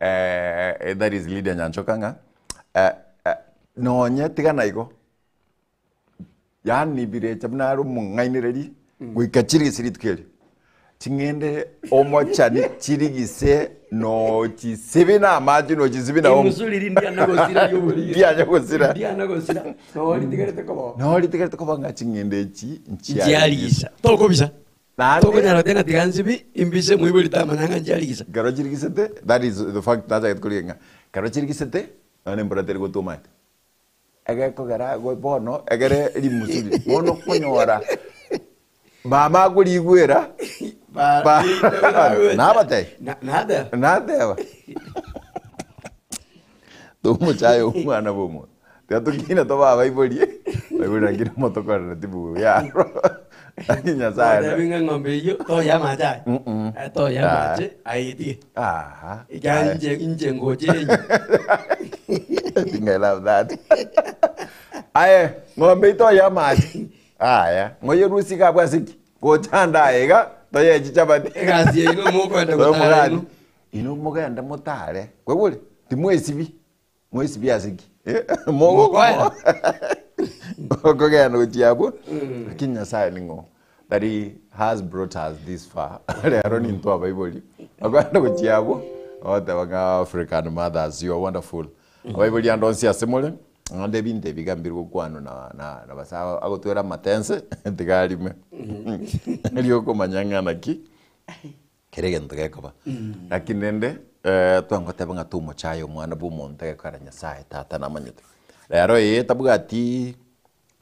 Eh, that is Lydia Nyanchoka ng'a eh, eh, nonye tigana igo yaani birecha buna are omong'ainereria goika chirigise rituko erio ching'ende omochani chirigise nochisibi na amache nochisibi na omo Emusuri rindiana gosira ri'oboriri. Ndiana gosira. Ndiana gosira. Noo ritigarete koba. Noo ritigarete koba ng'a ching'ende echi nchiarigisa. Nchiarigisa. Tokobisa. Naende Tokonyara goteba ng'a tiga nsibi, imbise moibori tamanya ng'a nchiarigisa. Ekero chirigisete, that is the fact nachagete korigia ng'a ekero chirigisete, nonye embura teri gotwa omanyete. Egekogera go bono egere rimusuri, bono okonyora mama akorigwera Ba- ba nabatebia Na- nateba. nateba tomochaye omwana bwa omonto tiga tokine tobe abaibori abaibori lakini motokorereti buya aro lakini nyasaye Otebi ng'a eng'ombe eyio toyia amache aya. Eh, toyia amache ayetige. Aha. Ekiagera inche inche ngocha enywe. I think I love that. Aye, ng'ombe itoye amache. Aya, ng'oyerusie iga abwo ase ki? Gocha ande aye iga, toyee chichabati. Egasi yaino mokoenda Toye gotara omogati. inwe. Inwe mogende motare. Kwaigure? Timwesibi. Mwesibi ase ki? Mokoera. Okogenda gochia abwo. Lakini Nyasaye ning'o? That he has brought us this far. Rero nintwe abaibori. Okogenda gochia abwo, ogoteba ng'a African mothers you are wonderful. Abaibori ande onsi ase more, naende ebinto ebi iga mbiri gokwanwa na na na basae agotwera amatense, tiga arime. Erio okomanya ng'a naki. Kera egento gekoba. Lakini rende eh, twangoteba ng'a tomochaye omwana bwa omonto egekogera Nyasaye tata namanyete. Rero eye tabwati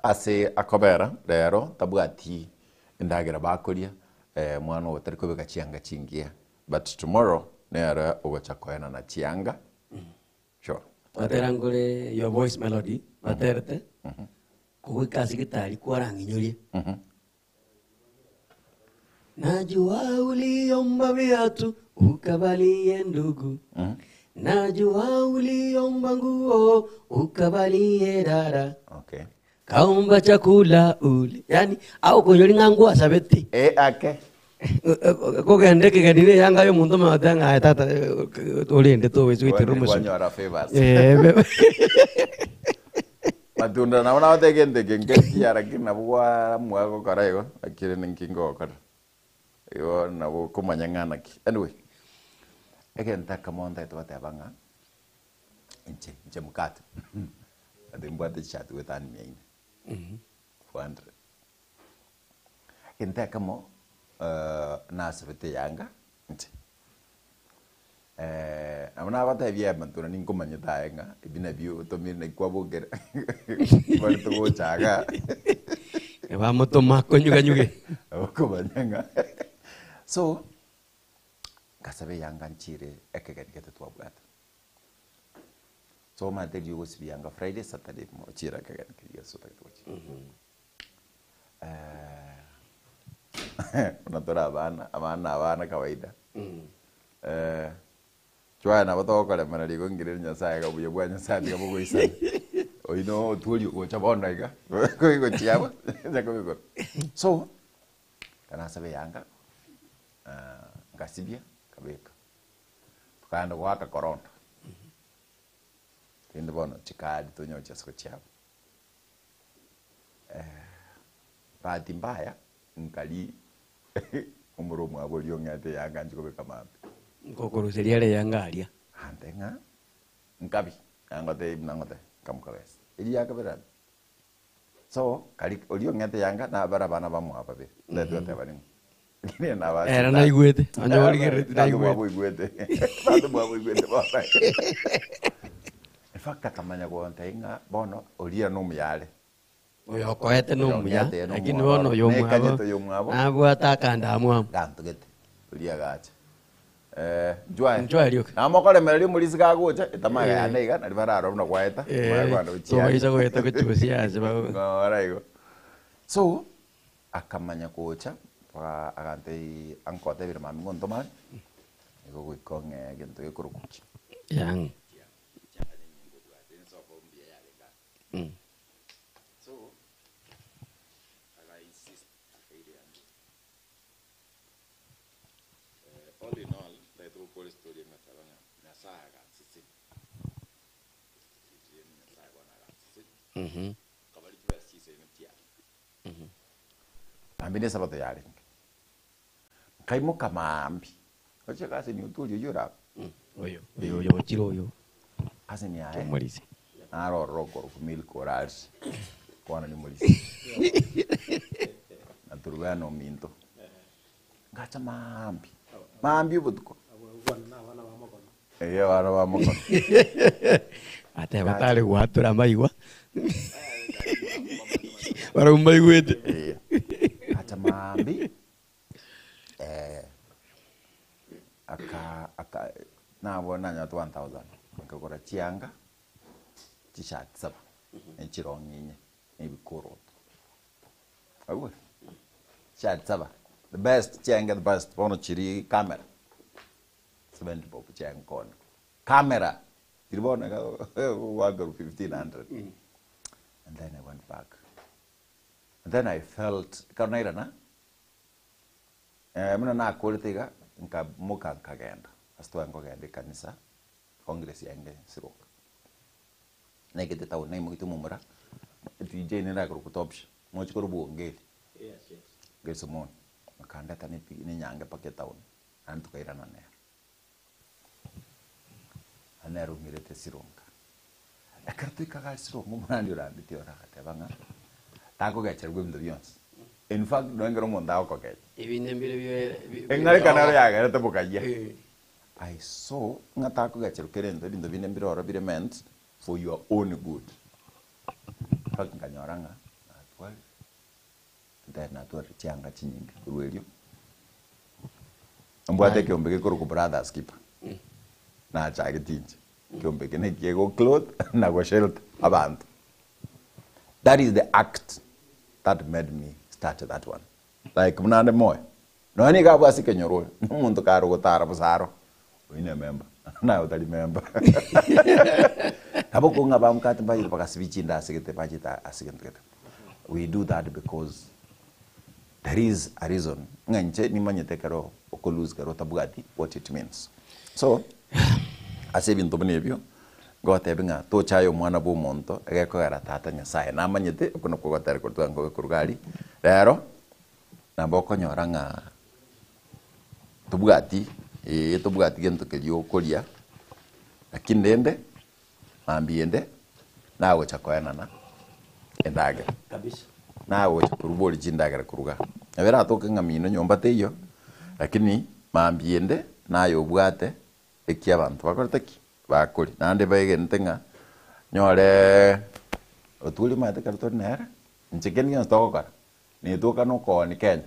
ase akobera, rero tabwati endagera bakoria, eh, mwana ogo tari kobeka chianga chingiya, but tomorrow nere ogocha koenana chianga, sure. Twatera nkore your voice melody, baterete, kogoika ase gitari kwarang'inyorie. Najua uliomba viatu ukavalie ndugu, najua uliomba nguo ukavalie dada, Okay. kaomba chakula ule. Yani agokoinyori ng'a ngwasabete Eh, ake. kogenda ekegeni na eyanga ya omonto omanye goteba ng'a aye tata eh, orende tobaisa goitera omosuri. Kwanyora favors. Eh, be- Matunda nabo nagoteba egento eke nkekiya lakini nabo kwaamua gokora igo, lakini ninki ngogokora. Igo nabo okomanya ng'a naki. Anyway, egento ekemo ntagete goteba ng'a, inche, inche mokate, ati mbwate chishati goetania mia ine, 400. Egento ekemo nasabete eyanga inche. Nabo nagotebia amatunda ninkomanyete aye ng'a ebi nabio otomire naki kwabokera kwarete gocha igaa. Bamotoma akonyuganyuge. Nabo okomanya ng'a so, ngasaba eyanga nchiire ekegeni gete twabwate. So omanyete riria ogosibia eyanga Friday, Saturday ochiire ekegeni keria gose otagete gochia. Buna tore abana, abana na abana kawaida. Chwaya nabo togokoremereria igo ngire Nyasaye iga obuya bwa Nyasaye tiga bogoisane. Oyio no otworie ogocha bono iga, gochia abwo, onye kobikora. So, ekero nasaba eyanga, ngasibia, nkabeka, tokaenda goaka korondo, rende bono chikari tonyore chiase gochia abwo. Bahati mbaya nkari omoro omwabo oria ong'ete eyanga nchie kobeka mambia. Nkokoruseria are eyanga aria. Ante ng'a nkabi nangotebia buna ngoteba nkamokabesa eria ya kabere abwo. So kari oria ong'ete eyanga nabare abana bamwabo babere ntagete goteba ning'o. Lakini nabasibwa. Ere naigwete, onye origerereti Tata naigwete. omwabo oigwete. Tata omwabo oigwete bono. In fact akamanya gontebia ng'a bono oria nomuyare. Oyo okoete nomuya, Oyo ong'ete lakini nomwororo. bono oyo omwabo Nekanyete oyo omwabo. nabwate akandamwamu. Gantogete. Oria agacha. Eh, nchwaye. Nchwaye rioka. Namokoremereria omorisia gagocha, etamaga yane iga, nari bararore buna gwaeta, mara kwanda gochia. Tobaisa goeta gochia gose ase bago. Ng'ora igo. So, Akamanya gocha, mpaka agantebia ankotebire mambia ngontoma are, igo goika ong'ee egento gekorokwa ki? Yang. So, aga insist akaira eyanga. All in all, ntagete gokora estory ngateba ng'a Nyasaye. Nyasaye agansesenia. Riria Nyasaye bono agansesenia, nkabaria chibesa chisaine chiane. Mambia na esabato yarenge, nkaimoka maambia, oche cousin otuorie oyio ore abwo. Oyo, oyo, oyo ochire oyo. Cousin yaye Omorisia. naro ororo okorokwa Milka orarire, bono nimorisia. Na Turubena ominto. Ngacha maambia, maambia obotuko. Eeh abana ba mokono. Ateba tare gwatura maigwa. Barabwo mbaigwete. Eeh. Ngacha maambia, aka aka nabo nanyorete 1000, nkagora chianga, chishati saba, ne chirong'i inye, na ebikoroto. Aigwe? Chishati saba, the best chiaenge the best bono chiria camera, 70 bob chiaye nkoni. Camera, chiria bono iga ogoakerwa 1500. And then I went back. And then I felt, ekero nairana, buna nakorete iga, nkaimoka nkagenda, ase tware nkogenda ekanisa, congress yaenge Sironga. Naigete town naimogete omomura, DJ nere akorokwa Tobsha, moche korwa Bwongeri, Gesomoni, akandeta ne epiki ne enyange mpaka etown, naende tokairana nere. Naende nere ong'irete Sironga. Ekero toikaga ase Sironga omorandi orandete ore agateba ng'a, takogecherwa ebinto bionsi. In fact nonye ekero omonto agokogecha, Ebinto mbire bie- eng'areka nero yagerete bokayia. I saw ng'a takogecherwa kera ento, ebinto binde mbire ororo bire meant for your own good. In fact nkanyora ng'a natwarire, then natwarire chianga chinyinge korwa erio, mbwate ekeombe gekorokwa Brothers Keeper, nachagete inche, ekeombe eke naki ego clothe na go shelter abanto. That is the act that made me start that one. Like buna ande moyo, nonya nigo abwo ase ekenyoro ore, na omonto kare ogotara bosa aro, oyio ne member, naye otari member. Nabo okong'a bamokate mbayire bagasibia chinda ase gete bachete ase gento gete. We do that because there is a reason ng'a inche nimanyete ekero oko lose kero otabwati what it means. So, ase ebinto buna ebio, ngotebi ng'a tochaye omwana bwa omonto egekogera tata Nyasaye namanyete okwo nakwo ogotera korwa twankobe korwa aria, rero nabo okonyora ng'a tobwati eeh tobwati gento keria okoria, lakini rende mambia ende nagocha koenana endagera. Kabisa. Nagocha korwa boria chindagera korwa igaa. Nabo eratoke ng'a mino nyomba teiyo, lakini mambia ende naye obwate eki abanto bakorete ki? Bakoria. Naende baegenete ng'a nyoreee otwori omanyete ekero tore nere, inche kende gionsi togokora, netoka na okooni Kenya.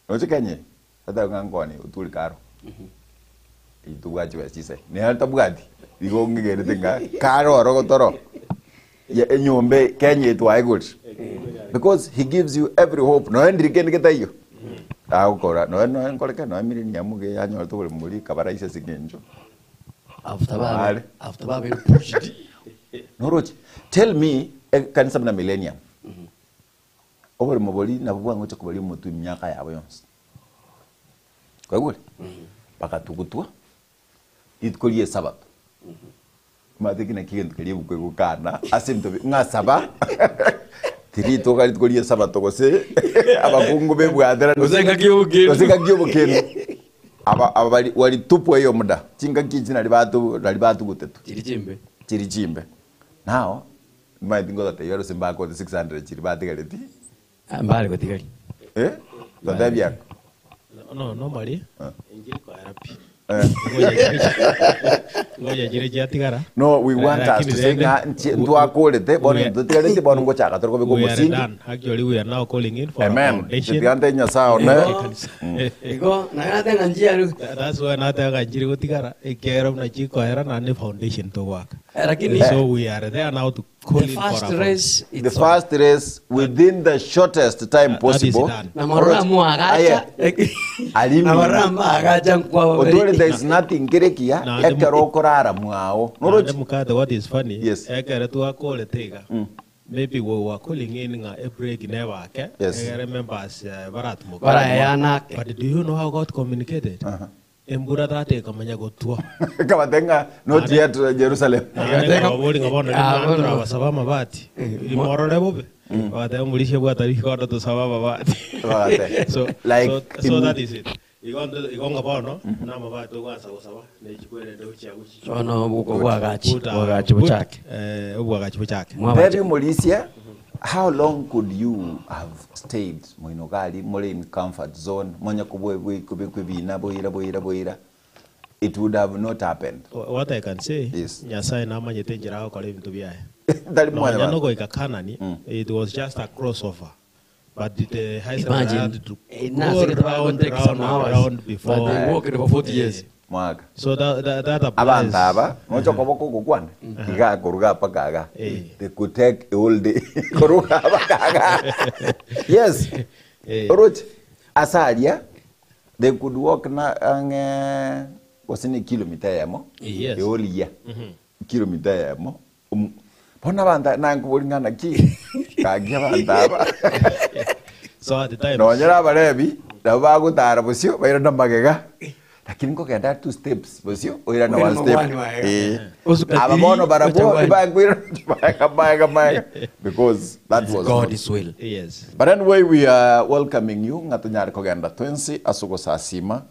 Roche Kenya eye, totebe ng'a nkooni otwori karo, eywo tobwati chibesa chisai. Nere tabwati, igo ng'igerete ng'a kare oro gotoro, ye enyomba eye Kenya eye twaegorire. Because he gives you every hope, nonya ndiri kende getaiyo, agokora nonya nonya nkore ki, nonya millennium iga yanyorete oboremo boria ekaba rahisi ase eng'encho After babe, Are. after babe pushed. Noroche, tell me ekanisa buna millennium, oboremo boria nabo bwangocha kobaria omotwe emiaka yabo yonsi. Kwaigure? Bagatugutwa, rituko ria esabato. Omanyete ki naki egento keria ebuku egokana ase ebinto bi ng'a saba, tiritoka rituko ria esabato gose abakungu bebwaterane Gose engaki ya obokendu. gose engaki ya obokendu. Aba aba bari walitupwa hiyo muda, chingaki echi nari batu nari batugutetwe. Chiri chimbe. Chiri chimbe. Now, nimanyete ngotatebia gose mbakote 600 chiria batigareti. Ah, mbare gotigaria. Eh? Totebie ako. No, normally, Eh. inchiri koera pi. Eh. Ngoja chire chiatigara. No, we want us Lakini to say rende, ng'a nchi- ntwakorete, bono we- ntutigareti, bono ngochaka tore kobeka we are omosingi. done. Actually, we are now calling in for a Amen. foundation. Tiga nte Nyasaye one. Kanisa. Igo, naye nate ng'a nchiare. That's why nateba nchiri gotigara ekiagera buna chikoera naende foundation togoaka. Lakini So we are there now to call the in for first a foundation. race The it's on. first race within the shortest time That is possible. done. Na marora Aye. agacha. Arimi. Na marora agacha nkwa Otore there is nothing kere kiya Naende mu- ekero okorara mwao. Naende Noroche. mukate what is funny Yes. ekere twakorete iga maybe we were calling in ng'a e break nebake Yes. egere members eh, baratimoka Barayanake. but do you know how God communicated Uh-huh. Embura tata ekamanya gotwa. Ekabatebia ng'a not yet Jerusalem. Naende nkababori ng'a bono Ah, nigo bono. torabasaba amabati, morore bobe. Bagateba omorisia bwata rikondo tosabe amabati. Bagateba. So, Like so, so in- that is it. Igo nto- igo ng'a bono, na amabati togwansa gosaba, ne chikwerende gochia gochichwa. Bono obwo bwagachi Put, bwagachi put, bochake. eh, obwagachi bochake. Mwabacha- Tebia omorisia, how long could you have stayed moino iga aria more in comfort zone monye kobekwa ebina boira boira boira it would have not happened. What I can say, Yes. Nyasaye namanyete enchera agokora ebinto biaye. Tari Nonya mwanyabanto. nogoika Canaan, it was just a crossover. But the Israel Imagine, had to eh, go nase round, round, take some round, hours, round before. but they walked for 40 years. Mwaka. So that, that, that applies. Abanto aba nocha okoboko ogokwana iga akoruga mpaka iga Eh. they could take a whole day koruga mpaka iga yes Eh. oroche ase aria they could walk na ang'e gose ne kilomita eyemo Yes. a whole year kilomita eyemo Um, bono abanto nankobori ng'a naki gaki abanto aba So at the time, nonyora abarebi nabo bagotara bosio bairana magega lakini nkogenda two steps bosio oirana one Oirana step one magega. Eh. Osuka aba three, bono barabwo ocha one. ibakwirana maega maega maega because that was God not- is will. yes. But anyway, we are welcoming you ng'a tonyare kogenda twensi ase ogosasima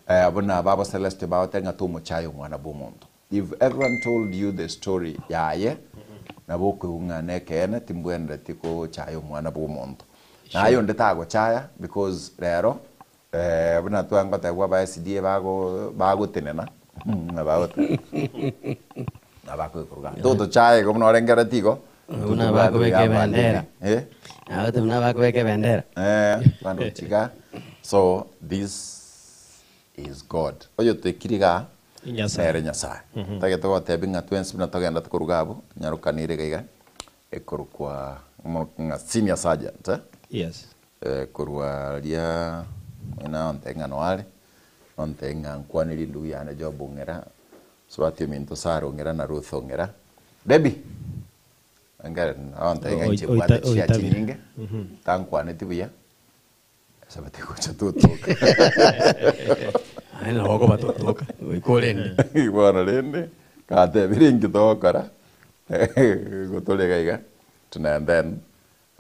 eh, buna baba Celeste bagote ng'a tomochaye omwana bwa omonto. If everyone told you the story yaye nabo okoigwa ng'a nekeene timbwenereti kochaya omwana bwa omonto. Naye onde tagochaya because rero eh, buna twangotebwa aba SDA bago bagotenena ng'a bagotenena nabakoikoroga totochaye igo buna orengereti igo Buna bakobeka ebendera. eh? Abate buna bakobeka ebendera. Eh, bando chiga. So this is God. Oyo tekiriga Nyasaye. nere Nyasaye. Tagete gotebi ng'a twensi buna togenda tokoruga abwo nyarokanire iga iga ekorokwa ng'a senior sergeant eh? Yes. Eh, korwa ria ina onte ng'a noare onte ng'a nkwaneri ndugu yane Job Ong'era sobati ominto Sarah Ong'era na Ruth Ong'era Debbie angere onte ng'a inche bwate chia Oitabire. chinyinge tankwaneti buya sabati gocha totoka Aye nabo okobatotoka goika orende. bono rende katebire inki togokora gotore iga iga tuna and then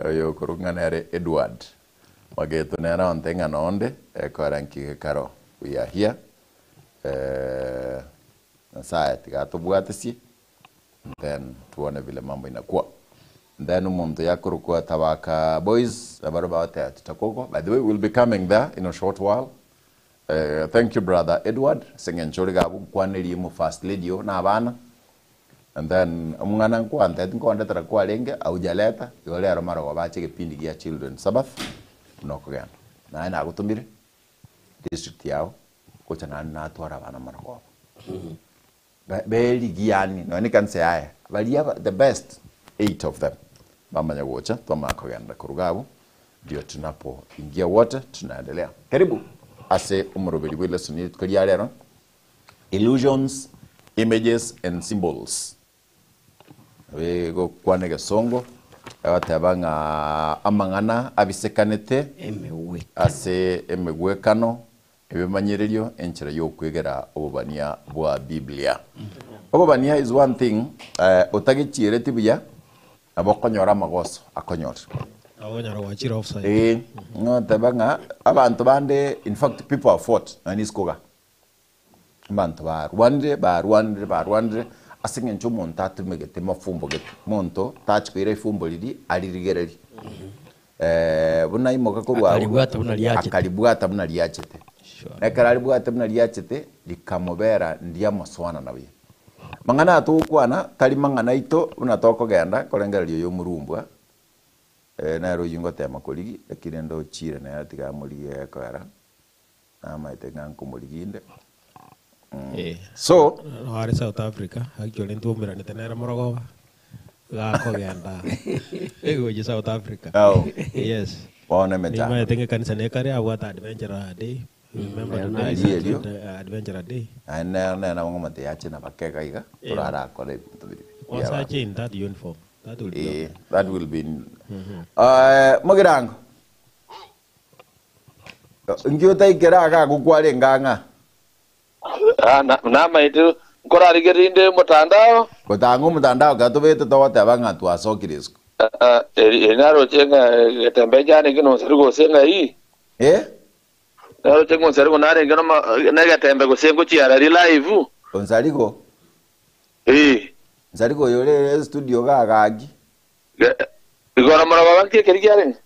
oyo okorwa ng'a nere Edward mageto nere onte ng'a nonde ekora nki gekaro we are here eh, Nyasaye tiga tobwatesie then tuone vile mambo inakuwa then omonto yakorokwa Tabaka Boys abaro bagoteba tutakoko by the way we'll be coming there in a short while Eh, thank you brother Edward seng'encho ore gabu nkwanerie mo first lady o na abana and then omwana nkwanteti nkondetera kwarenge aujaleta igo rero marogo bache egepindi gia children sabbath buna okogenda naye nagotomire district yao gocha naende natwara abana marogoba berigi yani nonya ekanisa yaye baria the best eight of them bamanya gocha twamanya kogenda koruga abwo ndio tunapoingia wote tunaendelea karibu ase omoroberi bwa elesson eye rituko ria rero illusions images and symbols egokwana egesongo egoteba ng'a amang'ana abisekanete Emegwekano. ase emegwekano ebimanyererio enchera yokwegera obobania bwa biblia obobania is one thing eh, otagechiereti buya nabo okonyora amagoso akonyore Okonyora gwachire offside. Eh, ngoteba ng'a abanto bande in fact people are fought nani isikoga abanto barwanire barwanire barwanire ase eng'encho omonto atumegete mafumbo gete monto tachikoira ifumbo riri aririgereri eh, buna imoka korwa abwo, Akaribwata buna riachete. akaribwata buna riachete Sure. ekero aribwate buna riachete rikamobera ndiamoswana nabuya mang'ana aya togokwana tari mang'ana aito buna tokogenda korengereria oyo omorumbwa eh, nere oyio ngotema korigi lakini rende ochire nere tiga amorigie ekoera namaete ng'a nkomorigi inde Eh. so Nare South Africa, actually ntwaumeranete nere morogoba gakogenda egochi South Africa. Oh. Yes. bono emechando Nimaete ng'a ekanisa nekare abwate adventure day. Remember today is Ari erio. adventure day. Naye nere nere nabo ng'omote yache nabakega iga torarakora ebinto biri Once I change that uniform, that will be Eh, that will be Eh, mogirango nki otaikera iga agwo kwarenge ang'a? Ah, na- namaete nkorarigereria inde omotandao. Gotanga omotandao ekero tobete togoteba ng'a twasokire isiko. Ah, ah, eri eri naroche ng'a getembe nkiarenge nonsari gose ng'ai. Eh? Naroche ng'a onsarigo narenge noma negetembe gose ngochiararia live. Onsarigo? Ee. Onsarigo oyo ore estudio iga gaki. Igoro morogoba nki ekeri kiarenge?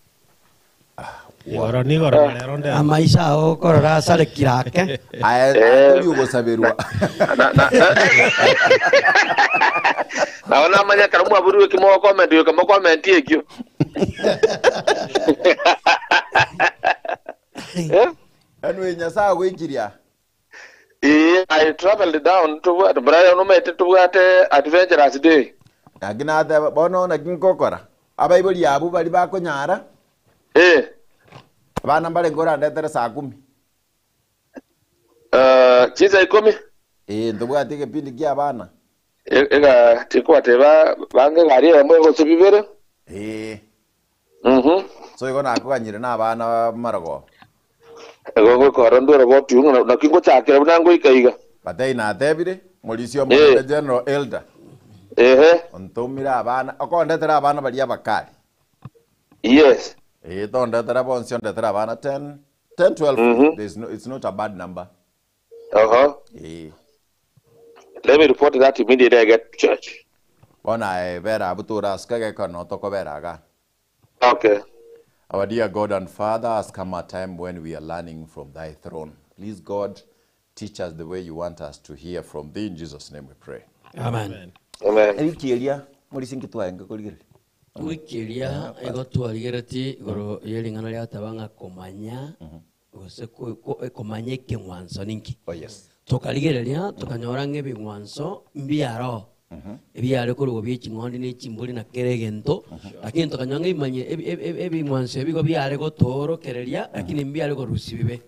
Igoro nigoro na rero ndero. Amaiso ao okorora asarekire ake. Aye Eh. tori ogosaberwa. Na- na- na- Nabo namanya ekero mwaburirwe eki mogokomenti goika mokomenti ekio. Eh? Anyway, Nyasaye agoikiria. Ee, I traveled down tobwate Brian omanyete tobwate adventurous day. Naki nateba, bono naki nkokora? Abaibori abwo baria bakonyara, Eh, abana mbare nkorandetere saa kumi. eh, chinsa ikomi Ee, ntobwate egepindi kia abana. E- ega tikobateba bange egari eyemo gose bibere. Ee. Mhm. So igo nakoganyire na abana marogoba. Igo ngokora ndwere botiu ng'a naki ngochakera buna ngoika iga. Batei natebire, Morisia omonene Eh. General Elder, Ehe. ontomire abana, okondetera abana baria abakari. Yes. Ee, tondetera bonsi ondetera abana 10, 10, 12, Mhm. there's no, it's not a bad number. Oho. Ee. Let me report that immediately I get to church. Bono aye bera abwo torasuka gekono tokobera iga. Okay. Our dear God and Father, has come a time when we are learning from thy throne. Please, God, teach us the way you want us to hear from thee. In Jesus' name we pray. Amen. Amen. Ewiki eria morisi nki twaenge korigereria? Wiki eria igo twarigeretie igoro ye ring'ana riateba ng'a komanya gose ko- ko- komanya ekeng'wanso ninki. Oh, yes. Tokarigereria tokanyora ng'a ebing'wanso mbiaroo ebiare korwa bie ching'ondi ne chimbori na kera egento, lakini tokanyora ng'a ebimanye ebi- ebi- ebi- ebing'wanso ebi igo biare gotoorokereria, lakini mbiare korusia bibe.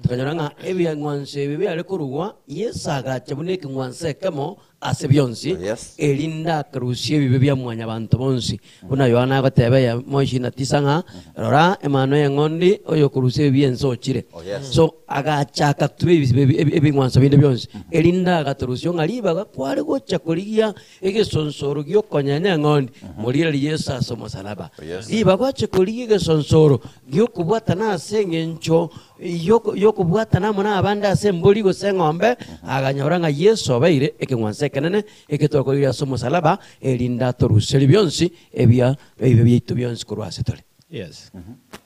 Tokanyora ng'a ebing'wanso ebi biare korugwa, Yeso agacha buna ekeng'wanso ekemo ase bionsi, Oh, yes. erinde akarusia ebibe bia mwanyabanto bonsi. Buna Yohana agoteba eyemo ishirini na tisa ng'a, Rora, Emanu y'eng'ondi oyokorusia ebibe bi'ense ochire. Oh, yes. So agachaka tube ebing'wanso binde bionsi, erinde agatorusia ng'a ribaga kware gocha korigia egesonsoro gi'okonyenya eng'ondi, morigererie Yeso ase omosalaba. Oh, yes. Ribaga gwacha korigia egesonsoro gi'okobwatana ase eng'encho y'okobwatana amo nabande ase embori gose eng'ombe, aganyora ng'a Yeso obeire ekeng'wanso ekenene egetwakoririe ase omosalaba, erinde atoruserie bionsi ebia ebibe biaito bionsi korwa ase tore. Yes.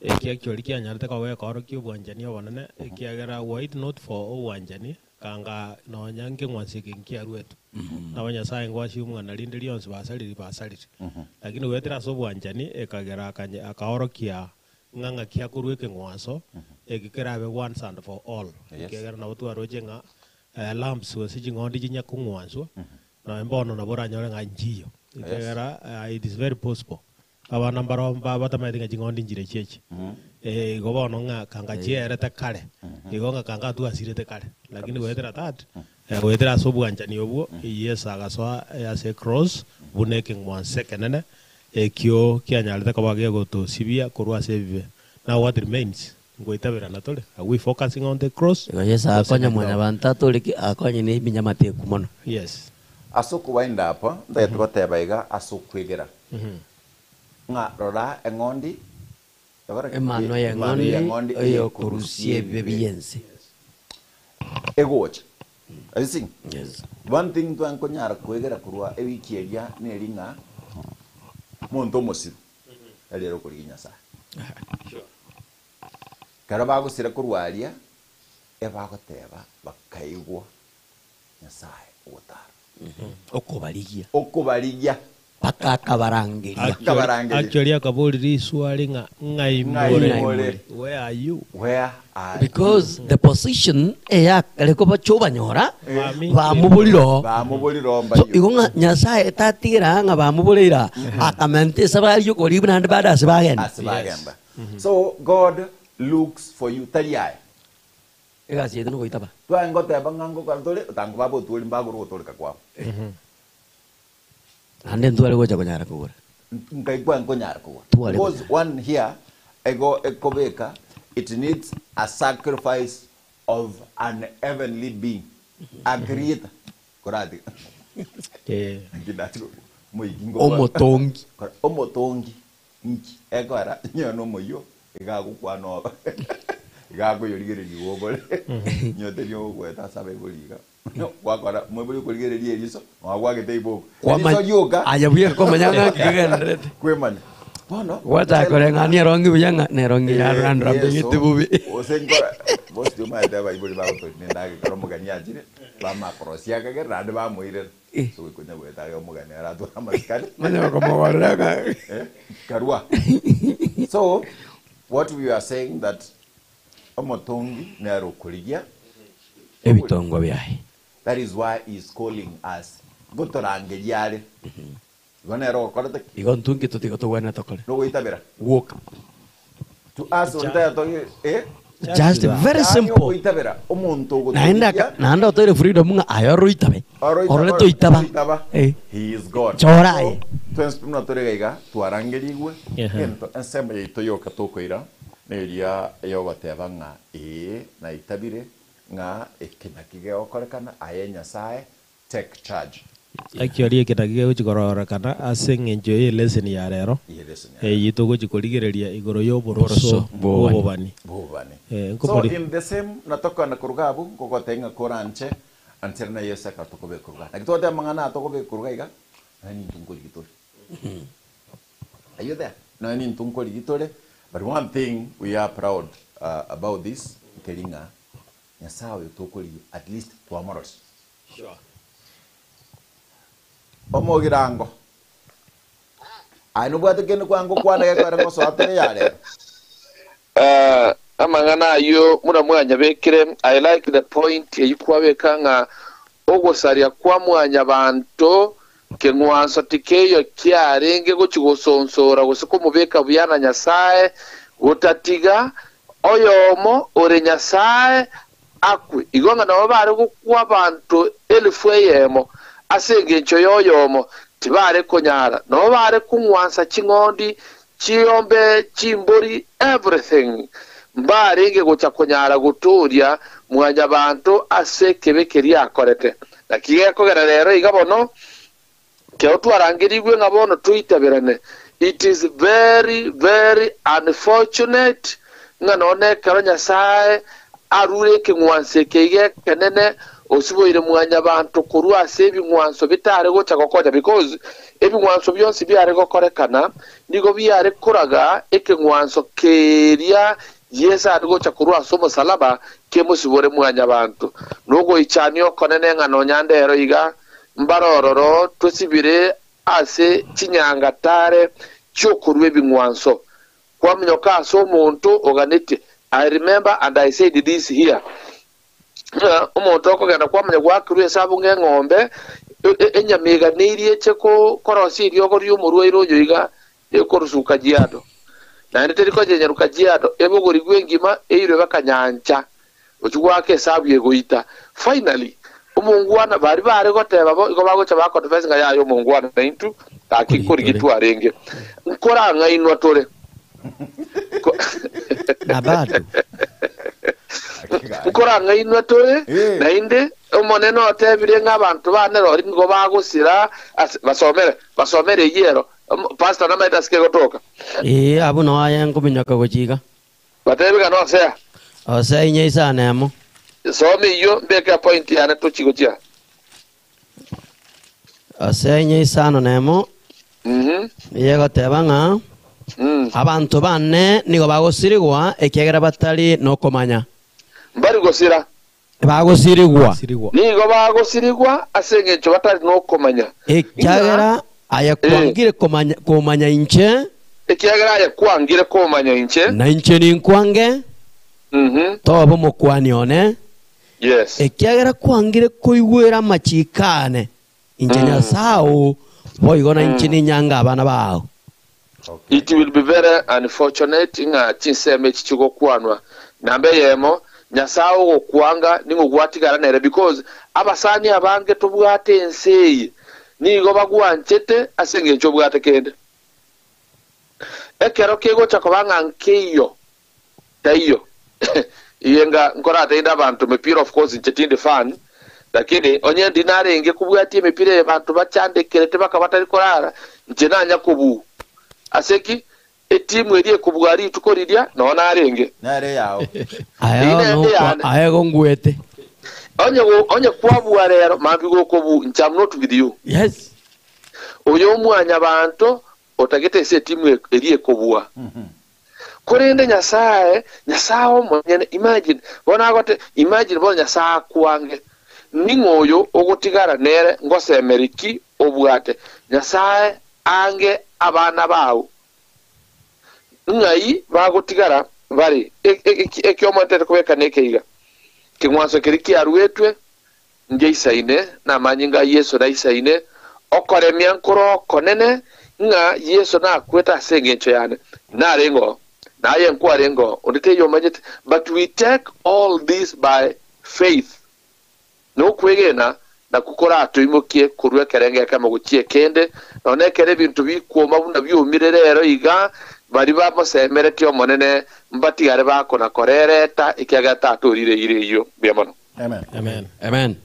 Eki actually kianyarete koba gekoorokia obwanchani obonene, ekiagera were it not for obwanchani, kanga nonya nkeng'wanso eke nkiaruetwe. Nabo Nyasaye ngwachia omwana rinde rionsi basariri basarire. Lakini goetera ase obwanchani, ekagera akanye akaorokia ng'a ng'aki akorwa ekeng'wanso, eke kerabe once and for all. Yes. Ekiagera nabo twaroche ng'a lambs gose ching'ondi chinya kong'wanswa, nonya bono nabo oranyore ng'a nchiyo. Ekiagera it is very possible. Abana mbaro batamanyeti ng'a ching'ondi nchire chiachi. Igo bono ng'a kanga chierete kare, igo ng'a kanga twasirete kare. Lakini goetera that, goetera ase obwanchani obwo, Yeso agasoa ase ecross buna ekeng'wanso ekenene, ekio kianyarete koba gegotosibia korwa ase ebibe. Now what remains? Ngoitaberana tore? Are we focusing on the cross? Igo Yeso Gose akonya naki togokora? mwanyabanto atoreke, akonye na ebinyamate ekwo mono. Yes. Ase okobainda apa, ntagete goteba iga ase okwegera, ng'a rora eng'ondi, ekore ki? Emanwa Emanwa y'eng'ondi y'eng'ondi eyokorusia ebibe bi'ense. Egocha. Are you seeing? Yes. One thing twankonyara kwegera korwa ewiki eria neri ng'a monto omosiru tari ere okorigia Nyasaye. Ekero bagosira korwa aria, ebagoteba bakaigwa Nyasaye ogotara. Okobarigia. Okobarigia. Mpaka akabarangeria. Akabarangeria. Actually akabori riswali ng'a ng'ai Ng'ai more? more? Where are you? Where are you? Because the position eyakare kobachobanyora Bami- bamoborire oo. Bamoborire oo So mbayio. igo ng'a Nyasaye tatigira ng'a bamoboreire aa, akamenta esabari y'okoribwa naende bado ase bagenda. Ase bagenda. So God looks for you tari aye. Egasi yaito nogoitaba. Twaye ngoteba ng'a ngokora tore otango baba otwori mbagore ogotoreka kwabo. Naende ntware gocha konyara kogora. Nkai kwaye nkonyara kogora. Tware Because konyara. one here ego ekobeka it needs a sacrifice of an heavenly being. A creator koratiga. Eh. Naki ndachi moiki ngokwana. Omotongi. Kora omotongi nki ekora nyowe na omoyio iga agokwana oba iga akoyorigereria igo obore nyowe teri ogoeta ase abaibori iga gwakora moibori okorigereria eriso nonya gwagete iboko eriso rioka Aye buya komanya ng'a nki kegendererete. kwemanya bono Gwachaka koreng'ania erongi buya ng'a nerongi yarurandura mbegete bobe. Gose nkora bosi omanyete abaibori bagotorina endagera ekero omogeni achire bamakorosia akagere naende bamoirera. Eh. So goikonya goeta iga omogeni aratware amasikani. Manya komogorera ng'a Eh, karua. So what we are saying that omotongi nere okorigia ebitongwa biaye. That is why he is calling us. Ngotorangeria are. Igo nere ogokorete ki? Igo intwe nki totiga togwenerete tokore? Nogoitabera. Gwoka. To us onde tayatogi eh? Just very Yaani simple. ogoitabera omonto Naende ogotogiria aka- naende otoire freedom ng'a aye ore oitabe. Orore toitaba. Toitaba. Eh. He is God. Chora aye. So, twensi buna tore iga iga twarangerigwe Ehe. gento ensemo yaito yoka tokoira neria yogoteba ng'a ee naitabire ng'a eke naki gegokorekana aye Nyasaye take charge. Ekioria eke naki gegochia kororekana ase eng'encho y'eleseni ya rero, Y'eleseni ya rero. eyio togochia korigereria igoro y'oboroso Oboroso bw'obobani. bw'obobani. Bw'obobani. Eh, So nkobori- in the same natokana koruga abwo, nkogotebia ng'a koranche anchera na Yeso ekero tokobeka koruga. Naki togoteba amang'ana aya tokobeka koruga iga, nonya nintwe nkorigia tore. Are you there? Nonya nintwe nkorigia tore, but one thing we are proud about this, nkeri ng'a Nyasaye oyo tokorigia at least twamororia. Omogirango, aye nobwate kende kwangokwana gekogera ngosoa tore ya rero? Eh, amang'ana ayio muna mwanyabekire, I like the point eyio kwabeka ng'a ogosaria kwa mwanyabanto keng'wanso tikeiyo kiarenge gochia gosonsora gose komobeka buya na Nyasae, gotatiga oyomo ore Nyasae akwe. Igo ng'a nabo bare gokwa abanto elifu eyemo ase engencho y'oyomo, tibare konyara. Nabo bare kong'wansa ching'ondi, chiombe, chimbori, everything. Mbarenge gocha konyara gotooria mwanyabanto ase ekebe keria akorete. Naki gekogera rero iga bono, Ekero twarangerigwe ng'a bono toitaberane, it is very, very unfortunate ng'a nonya ekero Nyasae arure ekeng'wanso eke iga ekenene, osiboire mwanyabanto korwa ase ebing'wanso bitare gocha gokonya because ebing'wanso bionsi biare gokorekana nigo biare koraga ekeng'wanso keria Yeso are gocha korwa ase omosalaba kemosibore mwanyabanto. Nogoichania okonene ng'a nonya ndero iga Mbare ororo tosibire ase chinyangatare chi'okorua ebing'wanso, kwaminyoka ase omonto oganetie. I remember and I said this here, ng'a omonto okogenda kwamanya gwakerwa esabu ng'a eng'ombe enyama eganeirie eche korosia eriogo ri'omorwaire oyo iga ekorusu Kajiado. Naende teri konyenyerwa Kajiado, ebogorigwe engima eirwe bakanyancha. Gochia goaka esabu egoita. Finally, omongwana, baria bare goteba bo, igo bagocha ba confess ng'a yaya omongwana naintwe gaki nkorigia twarenge. Nkorang'ainwa tore. Na bado. Nkorang'ainwa tore, naende Omonene otebire ng'a abanto bane rori nigo bagosira ase, basomere, basomere eyio ero. Pastor namaete ase kegotoka. Ee, abwo nao aye nkominyoka gochia iga. Batebi ng'a Hosea. Hosea inye isano emo. Soma eyio, mbeke epoint yane tochie gochia. Hosea inye isano nemo nigo egoteba ng'a abanto bane nigo bagosirigwa ekiagera batari nokomanya. Mbari gosira. Bagosirigwa. Nigo bagosirigwa ase engencho batari nokomanya. Ekiagera aye kwangire komanya inche. Ekiagera aye kwangire komanya inche. Na inche ninkwange, tobe omokuani one. Yes. Ekiagera kwangire koigwera amachiiko aane, inche Nyasae oo, boigo nainche ninyange abana bao. It will be very unfortunate ng'a chinsemo echi chigokwanwa. Namba eyemo, Nyasae ogokwanga ning'o gwatigara nere because abasani abange tobwate ense eye nigo bagwanchete ase engencho obwate kende. Ekero kegocha koba ng'a nkeiyo taiyo iye nga nkorateinde abanto mipira of course inche tindi fan. Lakini onye ndi narenge kobwatia emepira eye banto bachandekerete bakaba batari korara, inche nanya kobuu. Ase ki? Etimu eria ekobua rituko riria noo narenge. Nere eyao. Aya Eyio nende nokwa yane. aya igo ngwete. Onye go, onye kwabua rero, mambia gokobuu, inche am not with you. Yes. Oyo omwanyabanto otagete ase etimu e- eria ekobua. Korende Nyasae, Nyasae omonyene, imagine, bono agote, imagine bono Nyasae akwange, ning'o oyo ogotigara nere ngosemeri ki obwate? Nyasae ange abana bao. Ng'ai bagotigara bare? Eki omonto kobeka nekeiga. Keng'wanso keria kiaruetwe ngeisaine namanyinga a Yeso naisaine, okoremia nkoro okonene ng'a Yeso nakwete ase engencho yane. Nareng'o, naye nkwareng'o, onde teiyo omanyete. But we take all this by faith. Nokwegena nakwo koratoimokie korwa ekerengo ekemo gochia ekende, nonya ekero ebinto bikwoma buna biomire rero iga, baria bamosemeretie Omonene mbatigare bakona korereta, ekiagera tatorire eira eyio. Mbuya mono. Amen. Amen. Amen.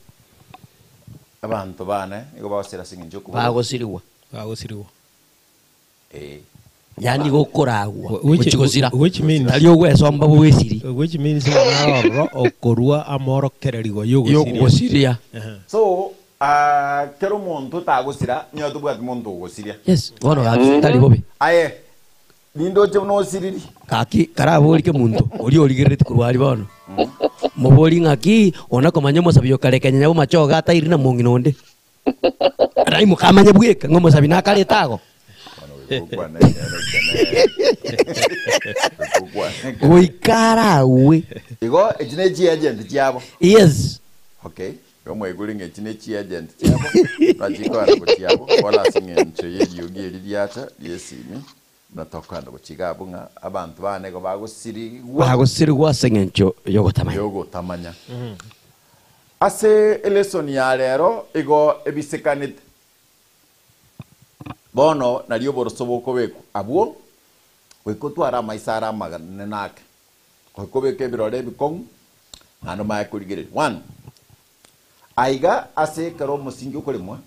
Abanto bane nigo bagosira ase eng'encho y'okoborwa. Bagosirigwa. Bagosirigwa. Eh. Yaani gokoragwa Which- gochi gosira. which means- Tari ogwesomba bwesiri. Which means ng'a naroro okorua amorokererigo yogosiria. Yokogosiria. Ehe. So, ah, kero omonto otagosira, nigo tobwati monto ogosiria. Yes, bono gaki tari bobe. Aye, nindoche buna osiriri. Gaki karaborike monto oria origerereti korwa aria bono. Mobori ng'aki ona komanya omosabi okareka nyanya bomachoge atairi na mong'ina onde. Raimoka amanye bweka ng'a omosabi nakarete ago. Gokwana ekene ekene. Gokwana ekene. Goika aragwe. Igo echi ne chiagent chiabo. Yes. Okay, igo mwaigure ng'a echi ne chiagent chiabo, bachikoana gochia abwo, bono ase eng'encho y'eriogi eri riacha ri'esimi, buna tokoenda gochia iga abwo ng'a abanto bane igo bagosirigwa Bagosirigwa ase eng'encho y'ogotamanya. y'ogotamanya. Ase elesson ya rero igo ebisekanete. Bono nario oboroso bokobekwa abwo, goika otware amaiso are amanene ake, goika obeke ebirore ebikong'u, naende omanye korigereria. One, aiga ase ekero omosingi okoremwa,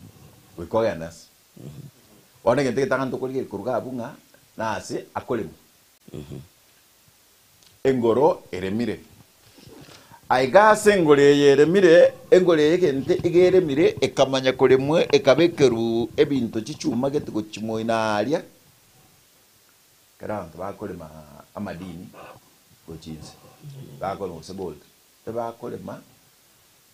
goika ogende ase. Bono egento egetang'ani tokorigereria korwa abwo ng'a nase akoremwa. Engoro eremire. Aiga ase engoro eye eremire, engoro eye egento iga eremire, ekamanya koremwa ekabekerwa ebinto chichuma gete gochimoina aria, ekero abanto bakorema amadini gochia inse, bakorema gose gold, ebakorema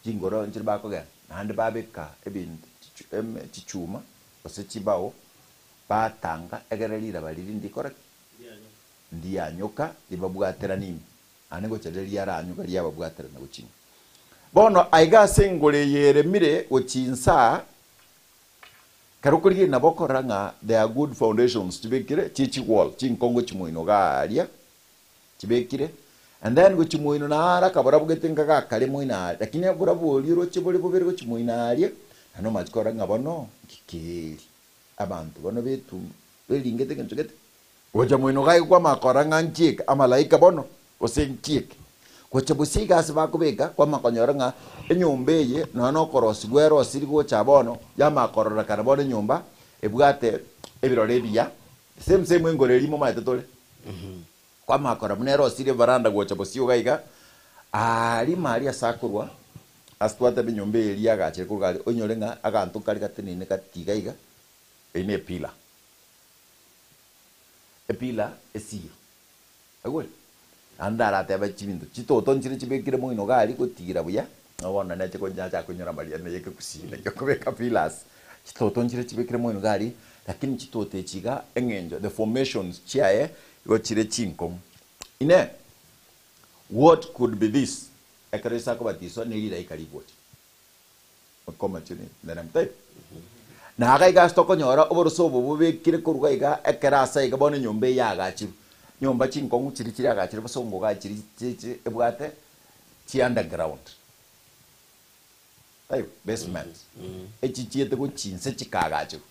chingoro nchire bakogenda, naende babeka ebinto chichu eme chichuma gose chibao, batanga egere riraba riria ndikore ki? Ndianyoka ribabwaterane ime, naende ngocha riria riaranyoka riababwaterana gochia ime. Bono aiga ase engoro eye eremire gochia inse aa, ekero okorigereria nabo okorora ng'a there are good foundations chibekire chie chiwall, chinkongo chimoino iga aria chibekire, and then gochia moino naro akaborabu gete nka gakare moino aria, lakini oborabu oria oroche bore bobere gochia moino aria, naende omachie korora ng'a bono nkikeeri abanto bono betum beringete egento gete. Gocha moino gaiga kwamakora ng'a nchieke amalaika bono, gose nchieke. Gocha bosie iga ase bakobeka, kwamakonyora ng'a enyomba eye nonya nokorosigwa erosiri gocha bono, yamakororekana bono enyomba ebwate ebirore ebiya, same same engoro eria momaete tore. Kwamakora buna erosirie evaranda gocha bosio iga iga, aaria ime aria ase akorwa, ase twateba enyomba eye eria yagachire korwa aria, onyore ng'a aganto nkare gateneine gati iga iga, eyio ne epillar. Epillar esiro. Aigure? Naende ndaratebe chibinto chitoto nchire chibekire moino iga aria gotiira buya, nabo bono nache konyacha konyora amarieta ya ekegusii naki okobeka pillars. Chitoto nchire chibekire moino iga aria, lakini chitoto echi iga eng'encho the formations chiaye igo chire chinkong'u. Inee! What could be this? Ekero Yeso akobatiswa ne rilaika rigocha. Na iga iga ase tokonyora oboroso obo bobekire korwa iga ekero ase aiga bono enyomba eye yaagachirwe. Nyomba chinkong'u chiria chiriagachire bosongo iga chiri chichi ebwate chi underground taibo basement echi chiete gochia inse chikaagachirwa.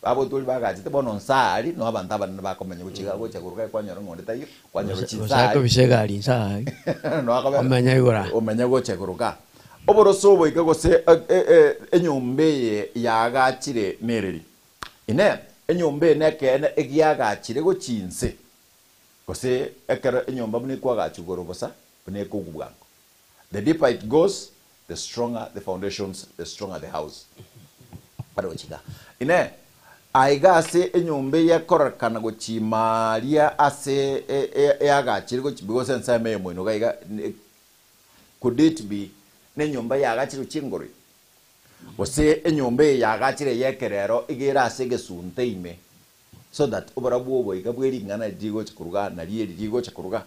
Babotwori bagachete bono nse aria noo abanto abanene bakomenya gochia iga gocha igoro iga kwanyora ng'a onde taiyo kwanyora gochia inse Gose aria akobisa egari inse aria noo akobera omenye igoro aa. omenye gocha igoro igaa. Oboroso obo iga gose enyomba eye yaagachire nereri? Inee! Enyomba eye nekeene egiagachire gochia inse? Gose ekero enyomba buna ekoagachwa igoro bosa, buna ekogwa bwango? The deeper it goes, the stronger the foundations, the stronger the house. Baroche iga. Inee! Aiga ase enyomba eye ekororekana gochia ime aria ase eagachire gochia because ensemo eye moino iga iga Could it be nenyomba yaagachirwe chinguru ime? Gose enyomba eye yaagachire ey'ekerero iga ere ase egesunte ime so that oborabu obo iga bwe ring'ana eri rigocha koruga nario eri rigocha koruga?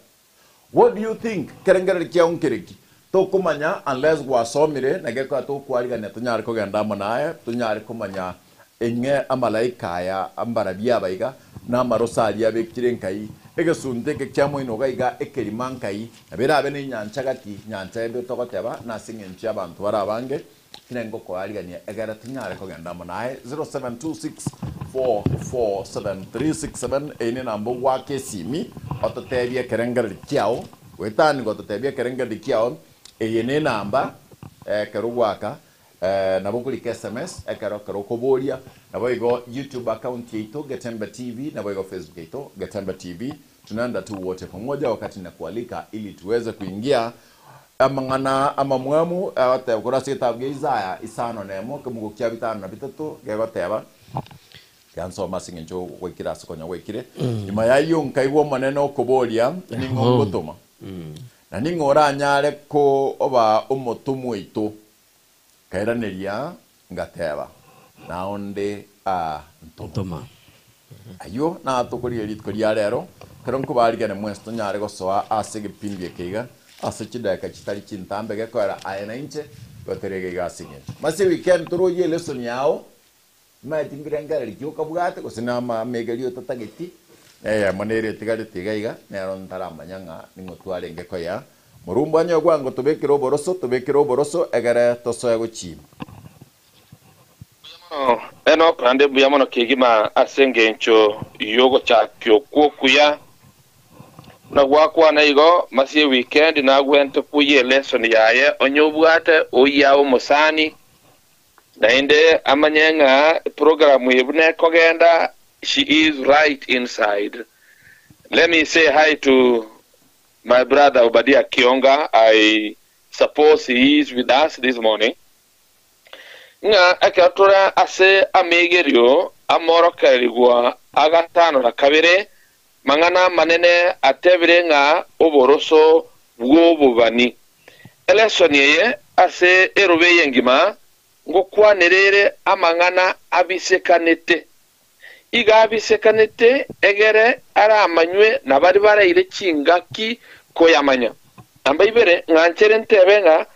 What do you think? Kerengererio kiao nkereki? Tokomanya unless gwasomire na gekoa tokwarigania tonyare kogenda amo naye tonyare komanya Ing'e amalaika aya mbarabwo aba iga, na amaroso aria abekire nkai, egesunte eke kia moino iga iga ekerima nkai, nabo erabe nenyancha gati, nyancha ende togoteba, nase engencho y'abanto bare abange, kera ngokoarigania egere tonyare kogenda amo naye. 0726447367 Eye nenamba ogoaka esimi ototebie ekerengererio kiao, goetania gototebia ekerengererio kiao, eye nenamba ekero ogoaka Nabo okorika sms ekero ekero okoboria. Naboigo YouTube account yaito Getembe TV naboigo Facebook yaito Getembe TV. Tunaenda tu wote pamoja wakati nakualika ili tuweze kuingia amang'ana amamwamu agoteba korwa ase egetabu gia Isaya isano na emo ekemugo kia bitano na bitato gegoteba Tiga nsome ase eng'encho gwaikire ase konya gwaikire. Nyuma y'ayio nkaigwa Omonene okoboria, Ning'o ngotoma? Na ning'o oranyare koba omotomwa oito? Nkairaneria, ngateba, Nao nde aa, ntoma. Ntoma. Ayio natokorie rituko ria rero, ekero nkobarigane mwensi tonyare gosoa ase egepindi eke iga, ase chidakika chitari chintambe gekoera aye na inche, goterega iga ase eng'encho. Mase weekend toroyie elesson yao, Timanyeti mbirengererio ki okabwate, gose namamegeri otatageti, na eyemo nere etigarete iga iga, nero ntaramanya ng'a ning'o twarenge koyea. Morumbu anyoe bwango tobekere oboroso, tobekere oboroso, egere tosoe gochia ime. Mbuya mono Enock, naende mbuya mono kegima ase engencho y'ogochakia okwo okuya. Buna gwakwana igo, masie ewikendi nagwente koyia elesson yaye onye obwate oyia omosani Naende amanye ng'a eprogramu eye buna ekogenda, she is right inside. Let me say hi to my brother Obadia Kionga, I suppose he is with us this morning. Ng'a ekero tore ase amaigerio amorokererigwa agatano na kabere, mang'ana amanene atebire ng'a oboroso bw'obobani. Elesoni eye ase erobe eye engima ngokwanera ere amang'ana abisekanete. Iga abisekanete egere aramanywe nabaria baraire chingaki koyamanya. Namba ibere, ng'anchere ntebe ng'a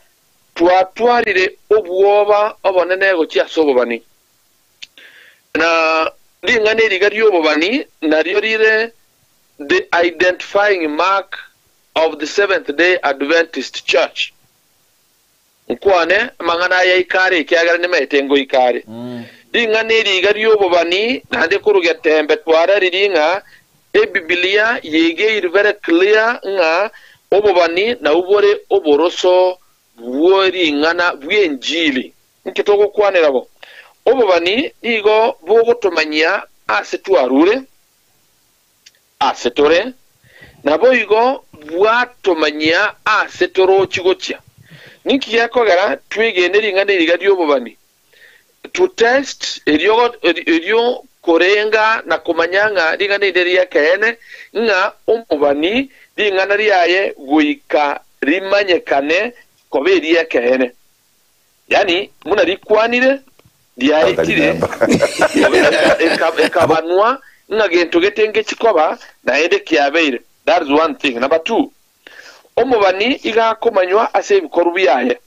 twatwarire obwoba obonene gochia ase obobani. Na ring'ana eri iga ri'obobani nario rire the identifying mark of the Seventh-day Adventist Church. Nkwane amang'ana aya ika are ekiagera nimaete ngoika are. Ring'ana eri iga ri'obobani naende korwa getembe twararirie ng'a Ebibilia yegeire very clear ng'a obobani nabwo bore oboroso bwe ring'ana bw'enchili. Inki togokwanera bo? Obobani nigo bogotomanyia ase twarure, ase tore, naboigo bwatomanyia aase torochi gochia. Ninki gekogera twegene ring'ana eri iga ri'obobani? To test, erio erio korenga na komanya ng'a ring'ana eri neri'ekeene, ng'a omobani ring'ana riaye goika rimanyekane koba eri'ekeene. Yaani, buna rikwanire, riaetire, ekabanwa ng'a gento gete ngechi koba, naende kiabeire. That is one thing. Number two, omobani iga akomanywa ase ebikorwa biaye.